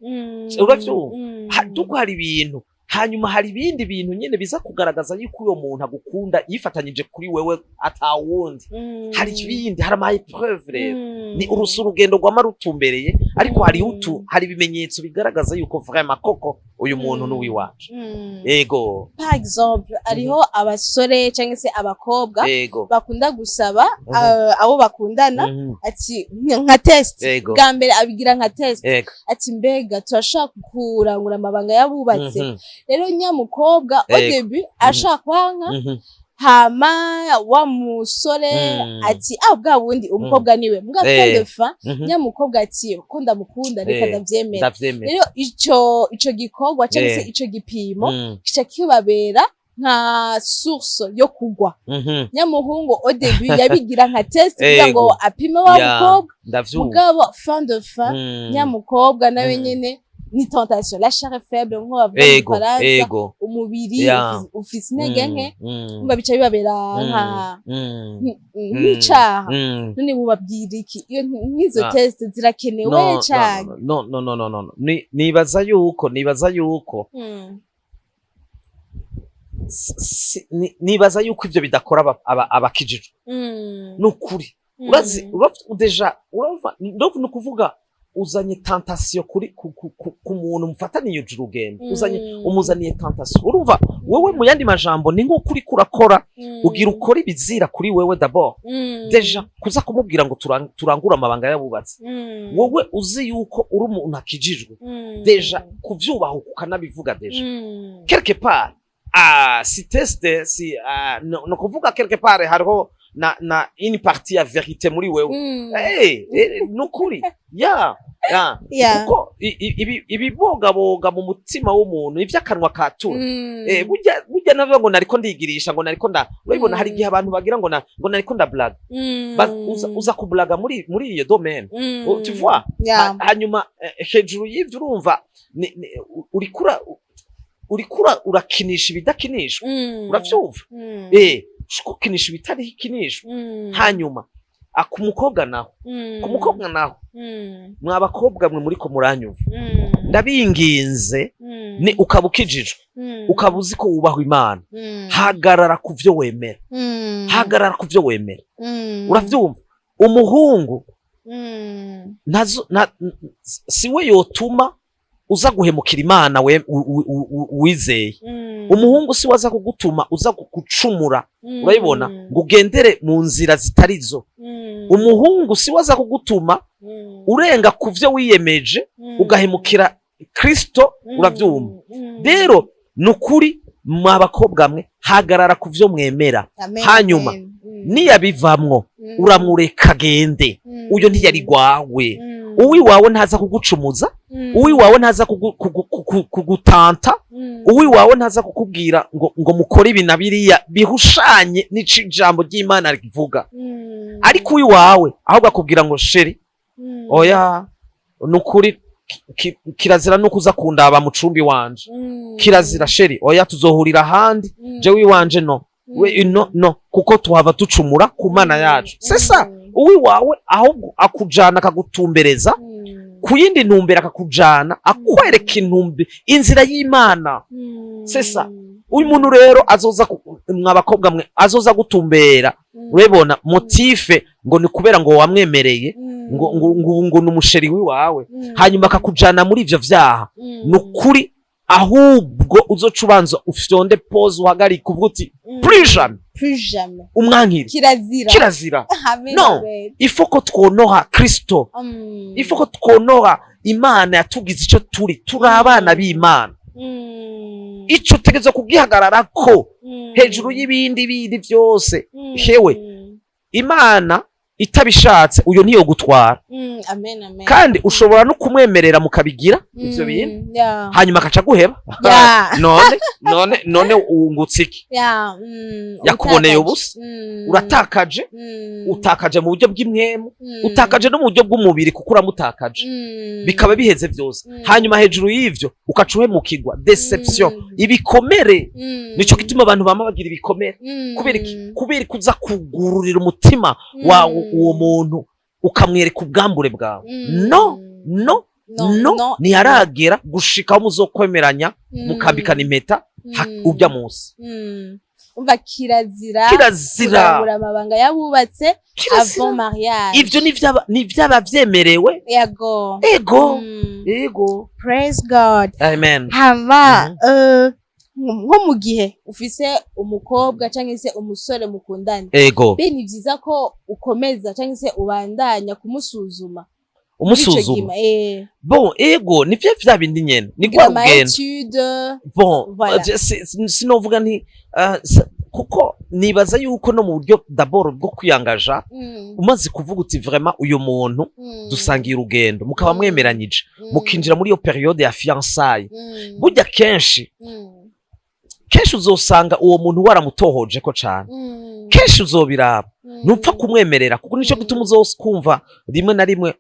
uravyumva? Duko hari ibintu, hanyuma hari ibindi bintu nyene biza kugaragaza yuko uyo muntu agukunda, yifatanyije kuri wewe atawundi. Hari ibindi, hari ama épreuves rero, ni urugendo rwama rutumbereye, ariko hari utu hari ibimenyetso bigaragaza yuko vraiment koko uyu muntu ni uwiwacu. Ego. Par exemple, hariho abasore cyangwa se abakobwa bakunda gusaba abo bakundana ati nka test. Bwa mbere abigira nka test, ati mbega turashaka kurangura amabanga y'abubatse? Rero nyamukobwa au début ashaka kwanka, hama wa musore ati ah, bwa bundi umukobwa niwe mbwa fin de fin. Nyamukobwa ati ko ndamukunda, reka ndavyemera. Ndavyemera. Rero ico gikorwa cyangwa se ico gipimo kica kibabera nka source yo kugwa. Nyamuhungu au début yabigira nka test kugira ngo apime wa mukobwa, Ndavyumva. mugabo fin de fin nyamukobwa nawe nyene ni tentation, la chair est faible nko bavuga mu Gifaransa, umubiri ufise intege nke, umva bica bibabera nka nk'icaha. None mubabwira iki iyo nk'izo test zirakenewe No, cane? no, no, no, no, no, no. Nibaza yuko nibaza yuko ivyo bidakora abakijijwe. Nukuri urazi, déjà urumva, donc ni ukuvuga Uzanye tentation kuri ku muntu mufataniye urugendo, uzanye Mm. umuzaniye tentation. Urumva wewe, mu yandi majambo, ni nk'uko uriko urakora, ugira ukora ibizira kuri wewe d'abord. Déjà kuza kumubwira ngo turangure amabanga y'abubatsi, wowe uzi yuko uri umuntu akijijwe, déjà kuvyubaha ukanabivuga, déjà quelque part, ah, si teste si, ah, no kuvuga quelque part hariho na une partie ya vérité muri wewe. Hey, nukuri ya. Kuko ibibogaboga mu mutima w'umuntu, ivy'akanwa katura. Burya navuga ngo nariko ndigirisha, ngo nariko nda, urabibona, hari igihe abantu bagira ngo ngo nariko ndablaga. Uza kublaga muri iyo domaine? Oh, tu vois? Yeah. Hanyuma hejuru y'ivyo, urumva urikura urakinisha ibidakinishwa. Uravyumva? Gukinisha ibitarikinishwa. Hanyuma ku mukobwa naho, ku mukobwa naho, mwa bakobwa mwe muriko muranyumva, ndabinginze, ni ukaba ukijijwe, ukaba uzi ko wubahwa Imana, hagarara ku vyo wemera. Hagarara ku vyo wemera. Uravyumva? Umuhungu si we yotuma uza guhemukira Imana we wizeye. Umuhungu si we aza kugutuma uza gucumura, urabibona, ngo ugendere mu nzira zitari zo. Umuhungu si we aza kugutuma urenga ku vyo wiyemeje, ugahemukira Kristo. Uravyumva? Rero ni ukuri, mwa bakobwa mwe, hagarara ku vyo mwemera. Amen, Hanyuma, amen. Niyabivamwo, uramureka agende. Uyo ntiyari gwawe. Uwiwawe ntaza kugucumuza. Uwiwawe ntaza kugutanta. Uwiwawe ntaza kukubwira ngo mukore ibi na biriya bihushanye n'ico ijambo ry'Imana rivuga. Ariko uwiwawe ahubwo akubwira ngo: "Chéri, oya, nukuri kirazira nuko uza kundaba mu cumbi wanje. Kirazira, chéri, oya, tuzohurira ahandi. Jewe iwanje no we no no, kuko tuhava ducumura ku Mana yacu." C'est ça. Uwiwawe ahubwo akujana, akagutumbereza ku yindi ntumbero, akakujana, akwereka intumbi, inzira y'Imana. C'est ça. Uyu muntu rero azoza mwa bakobwa mwe, azoza gutumbera, urabibona, motif ngo ni kubera ngo wamwemereye, ngo ni umu chéri wiwawe, hanyuma akakujana muri ivyo vyaha, ni ukuri ahubwo uzoca ubanza ufyonde pause, uhagarike, uvuga uti: "Plus jamais." Plus jamais. Umwankiri. Kirazira. Kirazira. Amen, No. amen. Il faut ko twonoha Kristo. Il faut ko twonoha Imana yatugize ico turi. Turi abana b'Imana. Ico utegerezwa kugihagararako hejuru y'ibindi bindi vyose. Hewe, Imana itabishatse, uyo niyo gutwara. Amen, amen. Kandi ushobora no kumwemerera mukabigira ivyo bintu, hanyuma akaca guheba. None wungutse iki? Yakuboneye Utakaje. ubusa. Uratakaje. Utakaje mu buryo bw'impwemu, utakaje no mu buryo bw'umubiri, kuko uramutakaje, bikaba biheze vyose. Hanyuma hejuru y'ivyo ukaca uhemukirwa, déception, ibikomere. Nico gituma abantu bama bagira ibikomere. Kubera iki? Kubera ko uza kugururira umutima wawe uwo muntu, ukamwereka ubwambure bwawe. No, no, no, ntiharagera gushika aho muzokwemeranya, mukambikana impeta, urya munsi. Umva, kirazira Kirazira. kurangura amabanga y'abubatse Kirazira. avant mariage. Ivyo ni vyaba vyemerewe. Yego. Ego. Ego. Praise God. Amen. Hama nko mu gihe ufise umukobwa cyangwa se umusore mukundana, mbe ni byiza ko ukomeza cyangwa se ubandanya kumusuzuma? Umusuzuma? Bon, ego, ni vya bindi nyene, ni kugira rwa ama rugendo. étude. Bon, Voilà. sinovuga nti kuko nibaza yuko no mu buryo d'abord bwo kwiyangaja, umaze kuvuga uti: "Vraiment uyu muntu dusangiye urugendo", mukaba mwemeranyije, mukinjira muri iyo période ya fiançailles, burya kenshi kenshi uzosanga uwo muntu waramutohoje ko cane. Kenshi uzobiraba, ntupfa kumwemerera, kuko nico gituma uzokumva rimwe na rimwe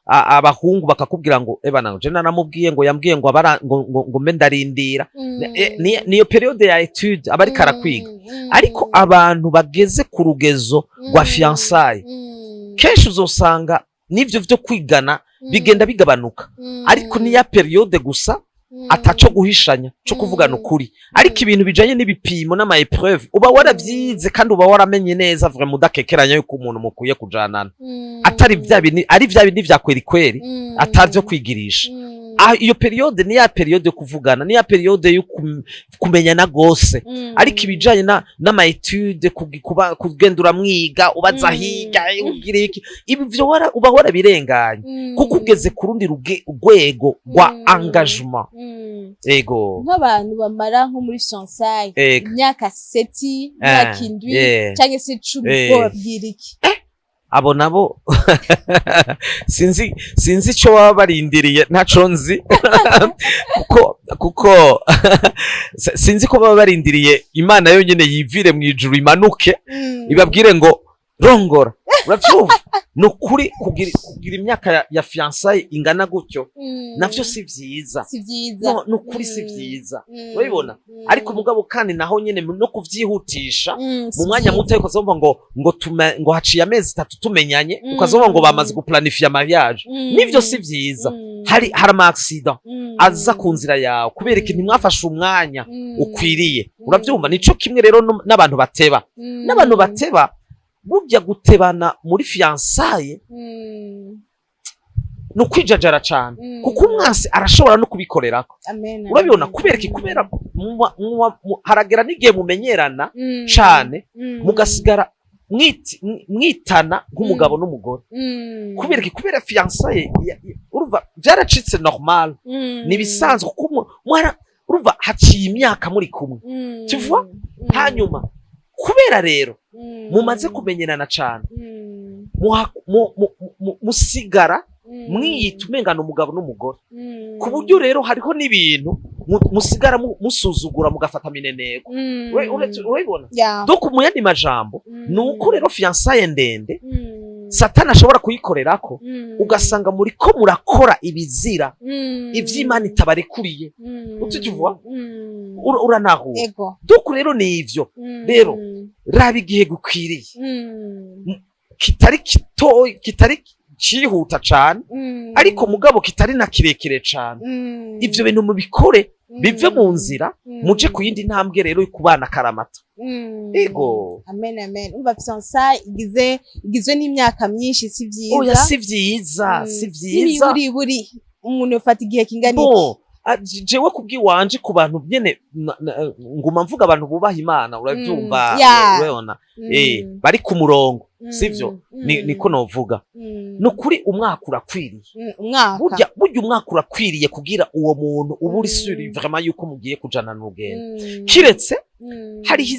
abahungu bakakubwira ngo: "Ebana, je naramubwiye ngo yambwiye ngo abara ngo mbe ndarindira." Niyo période ya étude, aba ariko arakwiga. Ariko abantu bageze ku rugezo rwa fiançailles, kenshi uzosanga n'ivyo vyo kwigana bigenda bigabanuka, ariko ni ya période gusa. Ataco guhishanya co kuvugana ukuri, ariko ibintu bijanye n'ibipimo n'ama épreuves uba waravyize kandi uba waramenye neza vraiment, udakekeranya yuko umuntu mukwiye kujanana, atari vya bindi, ari vya bindi vya kweri kweri, atavyo kwigirisha. Ah, iyo période ni ya période yo kuvugana, ni ya période yo kumenyana gose, ariko ibijanye na n'ama études, kuba kugenda uramwiga, ubaza hirya, ugira iki, ibi vyo uba warabirenganye kuko ugeze ku rundi rwego rwa engagement. Ego. Nk'abantu bamara nko muri fiançailles imyaka 7, imyaka 7 cyangwa se 10, bo babwira iki? Abo nabo sinzi ico baba barindiriye, ntaco nzi, kuko sinzi ko baba barindiriye Imana yonyene yivire mu ijuru, imanuke, ibabwire ngo rongora. Uravyumva? Ni ukuri, kugira imyaka ya fiançailles ingana gutyo navyo si vyiza. Si vyiza. No, ni ukuri si vyiza. Urabibona? Ariko mugabo kandi naho nyene no kuvyihutisha si mu mwanya vyiza. muto, ukazumva ngo haciye amezi 3 tumenyanye, ukazumva ngo bamaze guplanifier mariage. Nivyo si vyiza. Hari ama accident aza ku nzira yawe kubera ikintu ntimwafashe umwanya ukwiriye. Uravyumva? Nico kimwe rero n'abantu bateba, n'abantu bateba. Burya gutebana muri fiançailles ni ukwijajara cane, kuko umwansi arashobora no kubikorerako. Amen. Urabibona? Amen. Kubera iki? Kubera haragera n'igihe mumenyerana cane, mugasigara mwitana nk'umugabo n'umugore. Kubera iki? Kubera fiançailles urumva byaracitse normal, ni ibisanzwe, kuko urumva haciye imyaka muri kumwe. Tu vois? Hanyuma kubera rero mumaze kumenyerana cane, musigara mwiyita umengana umugabo n'umugore, ku buryo rero hariho n'ibintu musigara musuzugura, mugafata mineneko. Urabibona? Yeah. Donc mu yandi majambo, ni uko rero fiançailles ndende Satani ashobora kuyikorerako, ugasanga muriko murakora ibizira, ivy'Imana itabarekuriye. Tu vois? Uranahura? Ego. Donc rero ni ivyo. Rero raba igihe gukwiriye, kitari kito, kitari cihuta cane, ariko mugabo kitari na kirekire cane. Ivyo bintu mubikore bive mu nzira, muje ku yindi ntambwe rero yo kubana karamata. Ego. Amen, amen. Umva, fiançailles igizwe n'imyaka myinshi si vyiza. Oya, si vyiza, si vyiza. N'imiburiburi umuntu yofata igihe kingana iki? Bon, jewe kubw'iwanje, ku bantu nyene nguma mvuga abantu bubaha Imana, urabyumva? Urabibona? Bari ku murongo, sivyo? Niko novuga. Ni ukuri umwaka urakwiriye. Umwaka. Burya umwaka urakwiriye kugira uwo muntu uba uri sûr vraiment yuko mugiye kujana n'urugendo, kiretse hariho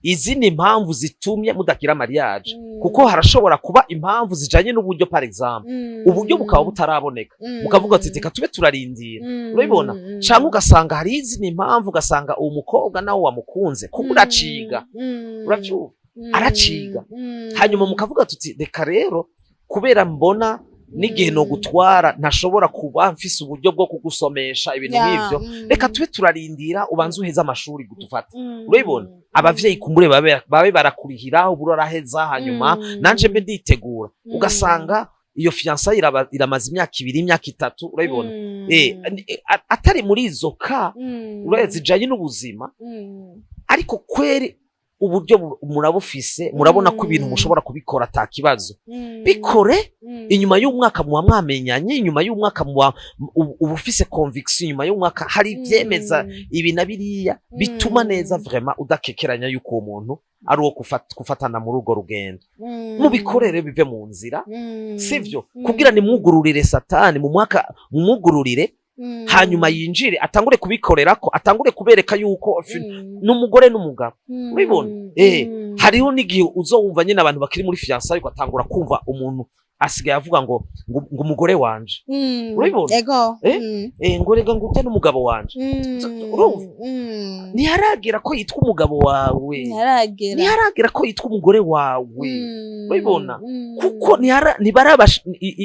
izindi mpamvu zitumye mudagira mariage, kuko harashobora kuba impamvu zijanye n'uburyo, par exemple uburyo bukaba butaraboneka, mukavuga ati reka tube turarindira. Urabibona? Canke ugasanga hari izindi mpamvu, ugasanga uwo mukobwa nawe wamukunze kuko uraciga. Uravyumva? Araciga. Hanyuma mukavuga tuti reka rero, kubera mbona n'igihe no gutwara ntashobora kuba mfise uburyo bwo kugusomesha ibintu nk'ivyo, reka tube turarindira ubanze uheze amashuri gutufata. Urabibona? Abavyeyi kumbure babe barakurihira, ubu uraraheza, hanyuma nanje mbe nditegura. Ugasanga iyo fiançailles iramaze imyaka 2, imyaka 3. Urabibona? Atari muri izo ka urazi zijanye n'ubuzima, ariko kweri uburyo murabufise, murabona ko ibintu mushobora kubikora ata kibazo, bikore. Inyuma y'umwaka muba mwamenyanye, inyuma y'umwaka muba uba ufise conviction, inyuma y'umwaka hari ivyemeza ibi na biriya bituma neza vraiment udakekeranya yuko uwo muntu ari uwo gufatana muri urwo rugendo. Mubikorere bive mu nzira, sivyo? Kugira nimwugururire Satani mu mwaka, mumwugururire, hanyuma yinjire, atangure kubikorerako, atangure kubereka yuko n'umugore n'umugabo. Urabibona? Hariho n'igihe uzowumva nyine abantu bakiri muri fiançailles, ugatangura kumva umuntu asigaye avuga ngo umugore wanje. Urabibona? Ego. Ngo rega ngo urya n'umugabo wanje. Urumva? Ntiharagera ko yitwa umugabo wawe. Ntiharagera. Ntiharagera ko yitwa umugore wawe. Urabibona? Kuko ntibarabasha,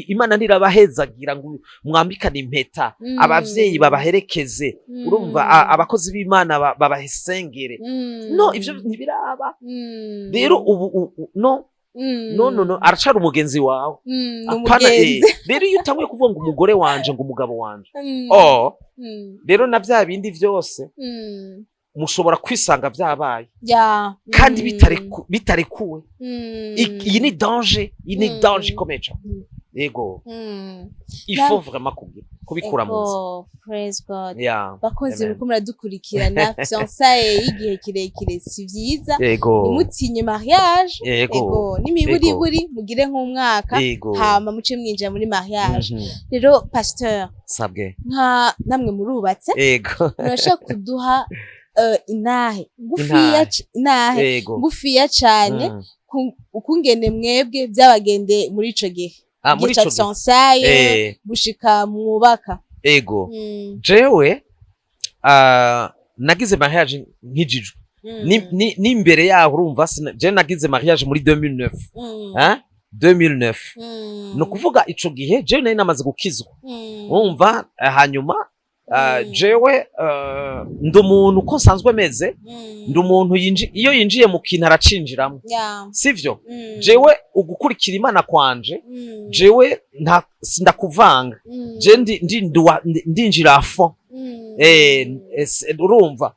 Imana ntirabahezagira ngo mwambikane impeta, abavyeyi babaherekeze, urumva, abakozi b'Imana babahesengere. No, ivyo ntibiraba. Rero ubu no No, no, no, aracari umugenzi wawe. Ni Apana, umugenzi. Rero iyo utanguye kuvuga ngo umugore wanje, ngo umugabo wanje, oh, rero na bya bindi byose mushobora kwisanga byabaye kandi bitarekuwe. Iyi ni danger, iyi ni danger ikomeye cyane. Yego, il faut vraiment kubikura mu nzu. Ego, praise God. Bakunzi, Amen. muriko muradukurikirana, fiançailles y'igihe kirekire si vyiza. Ntimutinye mariage. Ego, n'imiburiburi mugire nk'umwaka, hama muce mwinjira muri mariage. Rero pasteur, Sabwe. nka namwe murubatse, murashaka kuduha intahe ngufiya, Intahe. Intahe ngufiya cane, ukungene mwebwe byabagendeye muri ico gihe, Ah, muri igihe ca ico gihe. fiançailles gushika mwubaka? Ego. Jewe nagize mariage nkijijwe. N'imbere yaho, urumva, je nagize mariage muri 2009. Hein, 2009. Ni ukuvuga ico gihe jewe nari namaze gukizwa. Urumva, hanyuma jewe ndi umuntu uko nsanzwe meze, ndi umuntu iyo yinjiye mu kintu aracinjiramo, sivyo? Jewe ugukurikira Imana kwanje, jewe nta sindakuvanga. Je ndinjira à fond. Urumva,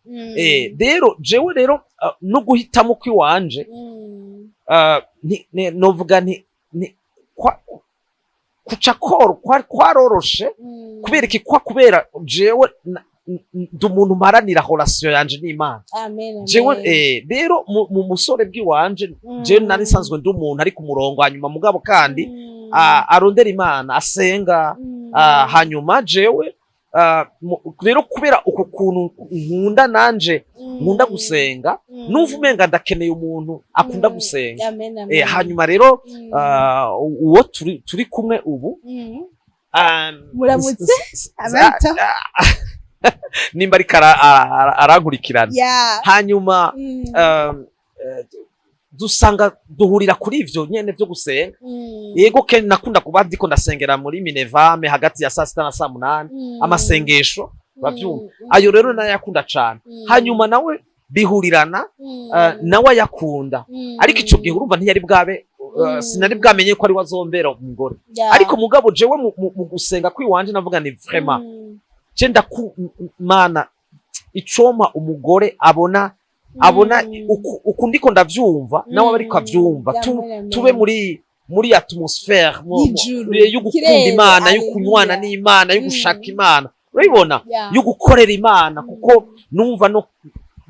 rero jewe rero no guhitamo kw'iwanje, novuga nti kuca koro kwaroroshe. Kubera iki? Kwa kubera jewe ndi umuntu mparanira relation yanje n'Imana. Amen, Jewe amen. Rero mu musore bw'iwanje, jewe nari nsanzwe ndi umuntu ari ku murongo, hanyuma mugabo kandi arondera Imana, asenga. Hanyuma jewe rero kubera uku kuntu nkunda nanje nkunda gusenga, numva umenga ndakeneye umuntu akunda gusenga. Amen, amen. Hanyuma rero uwo turi kumwe ubu, Muramutse, abarito. Nimba ariko arankurikirana. Hanyuma dusanga duhurira kuri ivyo nyene vyo gusenga. Yego, ke nakunda kuba ndiko ndasengera muri Minevame hagati ya saa 6 na saa 8, amasengesho, uravyumva. Ayo rero nayo yakunda cane. Hanyuma nawe bihurirana, nawe ayakunda. Ariko ico gihe urumva ntiyari bwabe, sinari bwamenye ko ari we azombera umugore. Ariko mugabo jewe mu gusenga kwiwanje navuga ni vraiment, je ndaku Mana icoma umugore abona uku ndiko ndavyumva, nawe aba ariko avyumva, tube muri atmosphère Y'ijuru. yo gukunda Kirere, Imana, yo kunywana hallelujah. n'Imana, yo gushaka Imana, urabibona, yo gukorera Imana, kuko numva no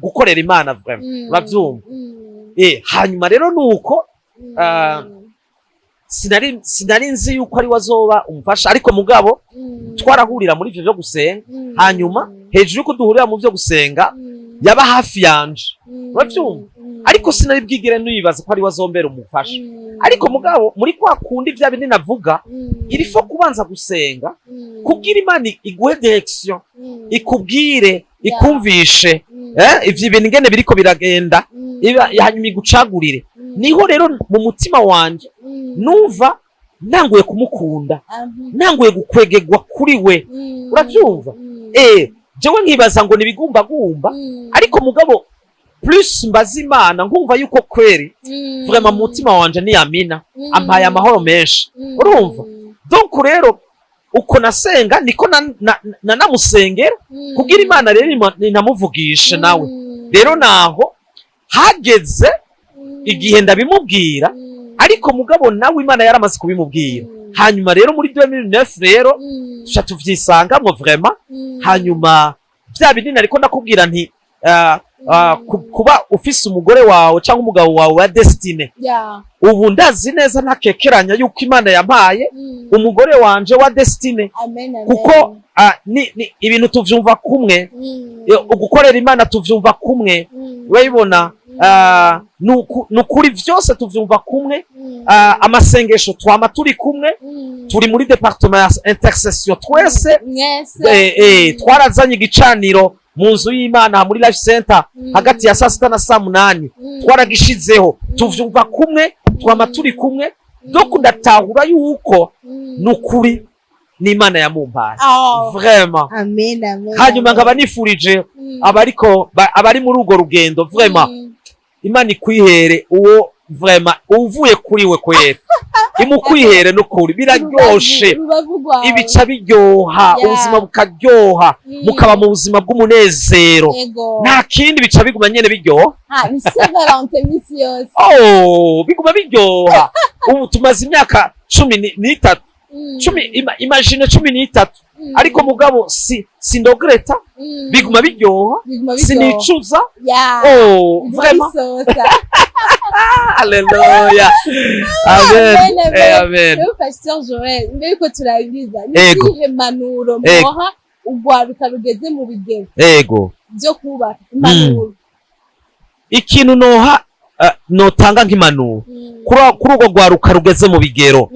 gukorera Imana vraiment, uravyumva. Hanyuma rero nuko sinari nzi yuko ari we azoba umufasha, ariko mugabo twarahurira muri ivyo vyo gusenga. Hanyuma hejuru yuko duhurira mu vyo gusenga, yaba hafi yanje, uravyumva? Ariko sinari bwigere nibaza ko ari we azombera umufasha. Ariko mugabo muri kwa kundi vya bindi navuga, il faut kubanza gusenga kugira Imana iguhe direction, ikubwire, ikumvishe ivyo bintu ingene biriko biragenda, hanyuma igucagurire. Niho rero mu mutima wanje numva ntanguye kumukunda, ntanguye gukwegegwa kuri we, uravyumva? Jewe nkibaza ngo nibigumbagumba, ariko mugabo plus mbaza Imana, nkumva yuko kweri vraiment mu mutima wanje niyamina ampaye amahoro menshi, urumva? Donc rero uko nasenga niko nanamusengera kugira Imana rero inamuvugishe nawe. Rero naho hageze igihe ndabimubwira, ariko mugabo nawe Imana yaramaze kubimubwira. Hanyuma rero muri 2009 rero tuca tuvyisangamwo vraiment. Hanyuma bya bindi nariko ndakubwira nti kuba ufise umugore wawe cyangwa umugabo wawe wa destinée, ubu ndazi neza ntakekeranya yuko Imana yampaye umugore wanje wa destinée, Amen, amen. kuko ni ibintu tuvyumva kumwe, ugukorera Imana tuvyumva kumwe, urabibona, nukuri vyose tuvyumva kumwe, amasengesho twama turi kumwe, turi muri département ya intercession twese. Mwese. Twarazanye igicaniro mu nzu y'Imana muri Life Center, hagati ya saa 6 na saa 8, twaragishizeho. Tuvyumva kumwe, twama turi kumwe. Donc ndatahura yuko nukuri n'Imana yamumpaye Oh. vraiment. Amen, amen. Hanyuma amen. nkaba nifurije abariko abari muri urwo rugendo vraiment, Imana ikwihere uwo. Vraiment, uvuye kuri we kwera, imukwihere n'ukuri biraryoshe. Rubavu rwawe. Ibica biryoha, ubuzima bukaryoha, mukaba mu buzima bw'umunezero. Nta kindi, bica biguma nyene biryoha. Ha, ni Saint Valentin misi yose. Oh, biguma biryoha. Ubu tumaze imyaka 13, cumi, imagine 13. Ariko mugabo si sindogreta, biguma biryoha. Biguma biryoha. Sinicuza. Oh, Biguma vraiment. bisosa. Alléluia, amen. Amen, amen. Amen. Rero Pastor Joel, mbere yuko turangiza, ni izihe mpanuro mwoha urwaruka rugeze mu bigero byo kubaka, impanuro? Ikintu noha, notanga nk'impanuro kuri urwo rwaruka rugeze mu bigero,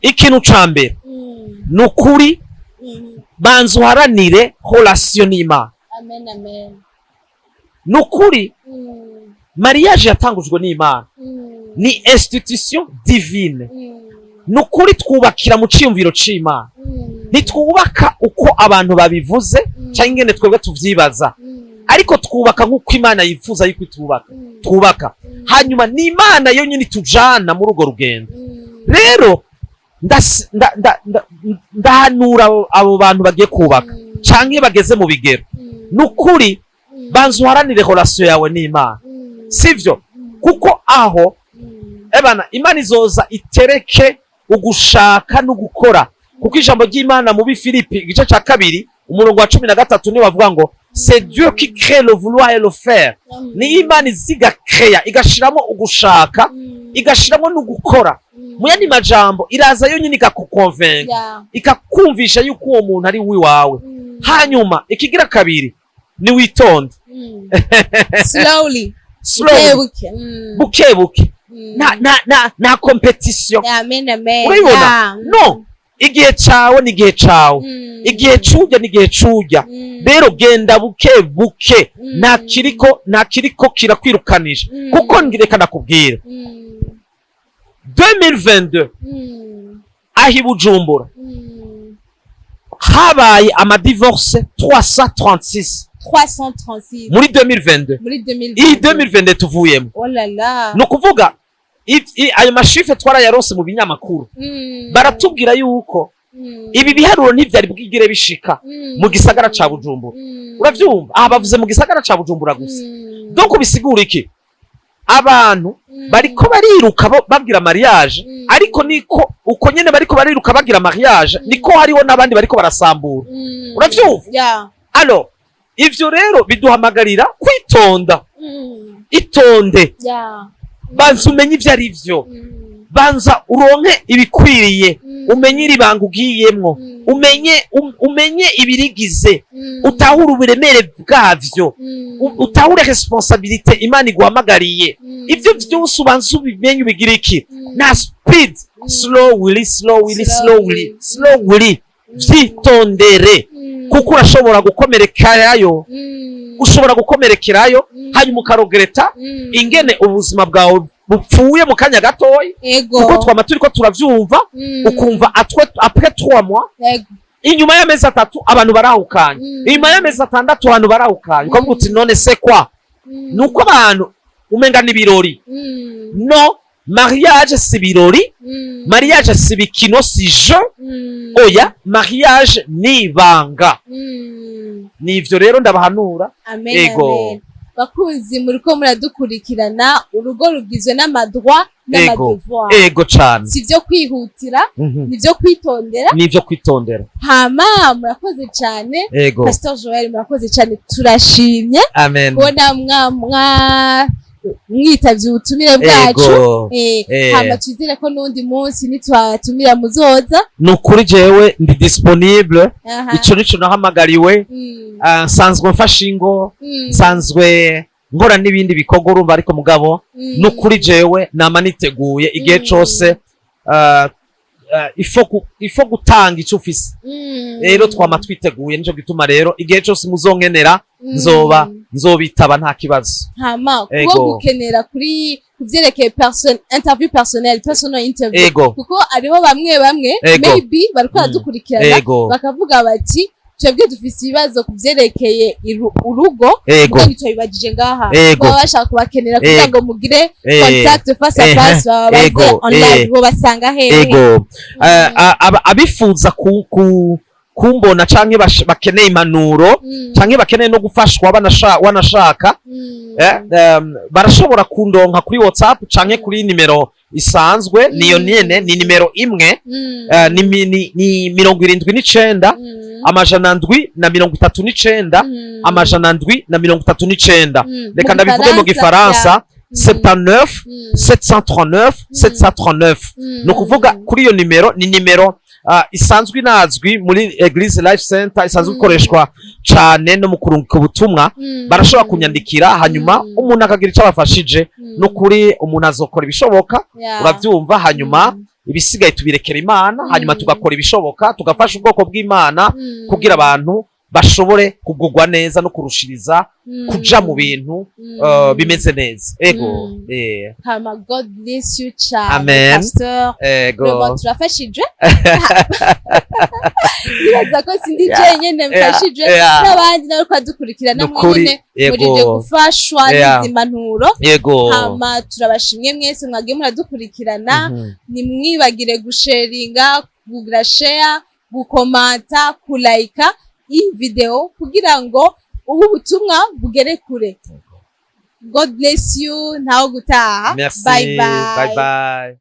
ikintu ca mbere, ni ukuri, banza uharanire relation n'Imana. Amen, amen. Ni ukuri, mariage yatangujwe n'Imana, ni institution divine. Ni ukuri, twubakira mu ciyumviro c'Imana, ntitwubaka uko abantu babivuze cyangwa ingene twebwe tuvyibaza, ariko twubaka nk'uko Imana yifuza yuko itubaka, twubaka. Hanyuma ni Imana yonyine itujana muri urwo rugendo. Rero ndahanura abo bantu bagiye kubaka canke bageze mu bigero, ni ukuri, banza uharanire relation yawe n'Imana, sivyo? Kuko aho ebana Imana izoza itereke ugushaka no gukora, kuko ijambo ry'Imana mu Bifilipi igice ca 2 umurongo wa 13 niwe bavuga ngo: "C'est Dieu qui crée le vouloir et le faire." Niyo Imana iziga créa, igashiramo ugushaka, igashiramo no gukora. Mu yandi majambo, iraza yonyine ikakukonvenga, ikakumvisha yuko uwo muntu ari uwiwawe. Hanyuma ikigira kabiri ni witonde. Slowly. Slowly. Buke buke. Buke buke. Nta compétition. Amen, amen. Urabibona? Yeah. No, igihe cawe ni igihe cawe, igihe curya ni igihe curya. Rero genda buke buke. Nta kiriko kirakwirukanisha, kuko reka nakubwira, 2022, aho i Bujumbura habaye amadivorce 336. 336. Muri 2022. Muri 2022. Iyi 2022 tuvuyemo. Oh là là. Ni ukuvuga ayo machiffres twarayaronse mu binyamakuru, baratubwira yuko ibi biharuro ntivyari bwigire bishika mu gisagara ca Bujumbura. Uravyumva, aha bavuze mu gisagara ca Bujumbura gusa. Donc bisigura iki? Abantu bariko bariruka babwira mariage, ariko niko uko nyene bariko bariruka bagira mariage, niko hariho n'abandi bariko barasambura. Uravyumva? Yeah. Alors ivyo rero biduhamagarira kwitonda. Itonde. Banza umenye ivyo ari vyo. Banza uronke ibikwiriye, umenye iri banga ugiyemwo, umenye ibirigize, utahure uburemere bwavyo, utahure responsabilité Imana iguhamagariye. Ivyo vyose ubanza ubimenye, ubigira iki, nta speed. Slowly, slowly, slowly, slowly, vyitondere, kuko urashobora gukomerekerayo, ushobora gukomerekerayo, hanyuma ukaregreta ingene ubuzima bwawe bupfuye mu kanya gatoya. Kuko twama turiko turavyumva, ukumva après 3 mois, inyuma y'amezi 3 abantu barahukanye, inyuma y'amezi 6 abantu barahukanye, ukavuga uti: "None se kwa nuko abantu umenga n'ibirori?" No, mariage si ibirori, mariage si ibikino, si jeu. Oya, mariage ni ibanga. Nivyo rero ndabahanura. Amen. Ego. Amen. Bakunzi muriko muradukurikirana, urugo rugizwe n'amadroit n'amadevoir. Ego cane. Si ibyo kwihutira, ni ibyo kwitondera. Nivyo kwitondera. Hama murakoze cyane. Ego. Pastor Joel, murakoze cyane, turashimye Amen. kubona mwa mwitavye ubutumire bwacu. Ego. Hama twizere ko n'undi munsi nitwatumira muzoza. Ni ukuri, jewe ndi disponible. Ico nico nahamagariwe. Ah, nsanzwe mfasha ingo, nsanzwe nkora n'ibindi bikorwa, urumva, ariko mugabo nukuri jewe nama niteguye igihe cose. Ifo gutanga ico ufise. Rero twama twiteguye, nico gituma rero igihe cose muzonkenera, nzoba nzobitaba, nta kibazo. Hama kuba gukenera kuri kuvyerekeye person interview personnel, personal interview, kuko hariho bamwe bamwe maybe bariko baradukurikirana, bakavuga bati Twebwe dufise ibibazo ku vyerekeye urugo, kuko ntitwabibajije ngaha. Baba bashaka kubakenera kugira ngo mugire contact face à face, bababaze online, bo basanga hehe? Ego. Abifuza kumbona canke bakeneye impanuro canke bakeneye no gufashwa, wanashaka, barashobora kundonka kuri WhatsApp canke kuri nimero isanzwe. Niyo nyene, ni nimero imwe, ni 79 739 739. Reka Mu ndabivuge mu Gifaransa, Gifaransa: 79 739 739. Ni ukuvuga kuri iyo nimero, ni nimero isanzwe inazwi muri Eglise Life Center, isanzwe ikoreshwa cane no mu kurungika ubutumwa. Barashobora kunyandikira, hanyuma umuntu akagira ico abafashije. N'ukuri umuntu azokora ibishoboka, uravyumva, hanyuma ibisigaye tubirekera Imana, hanyuma tugakora ibishoboka, tugafasha ubwoko bw'Imana kugira abantu bashobore kugugwa neza no kurushiriza kuja mu bintu bimeze neza. Ego. Hama God bless you cyane, Amen. Pastor. Ego. Vraiment turafashijwe. Nibaza ko sindi jenyene mfashijwe, n'abandi nawe twadukurikirana Nukuri, mwenyene murinde gufashwa n'izi mpanuro. Hama turabashimye mwese mwagiye muradukurikirana. Nimwibagire gusharinga, kugira share, gukomanta, kulayika iyi video kugira ngo ubu butumwa bugere kure. God bless you. Ntaho gutaha. Merci. Bye bye. Bye bye.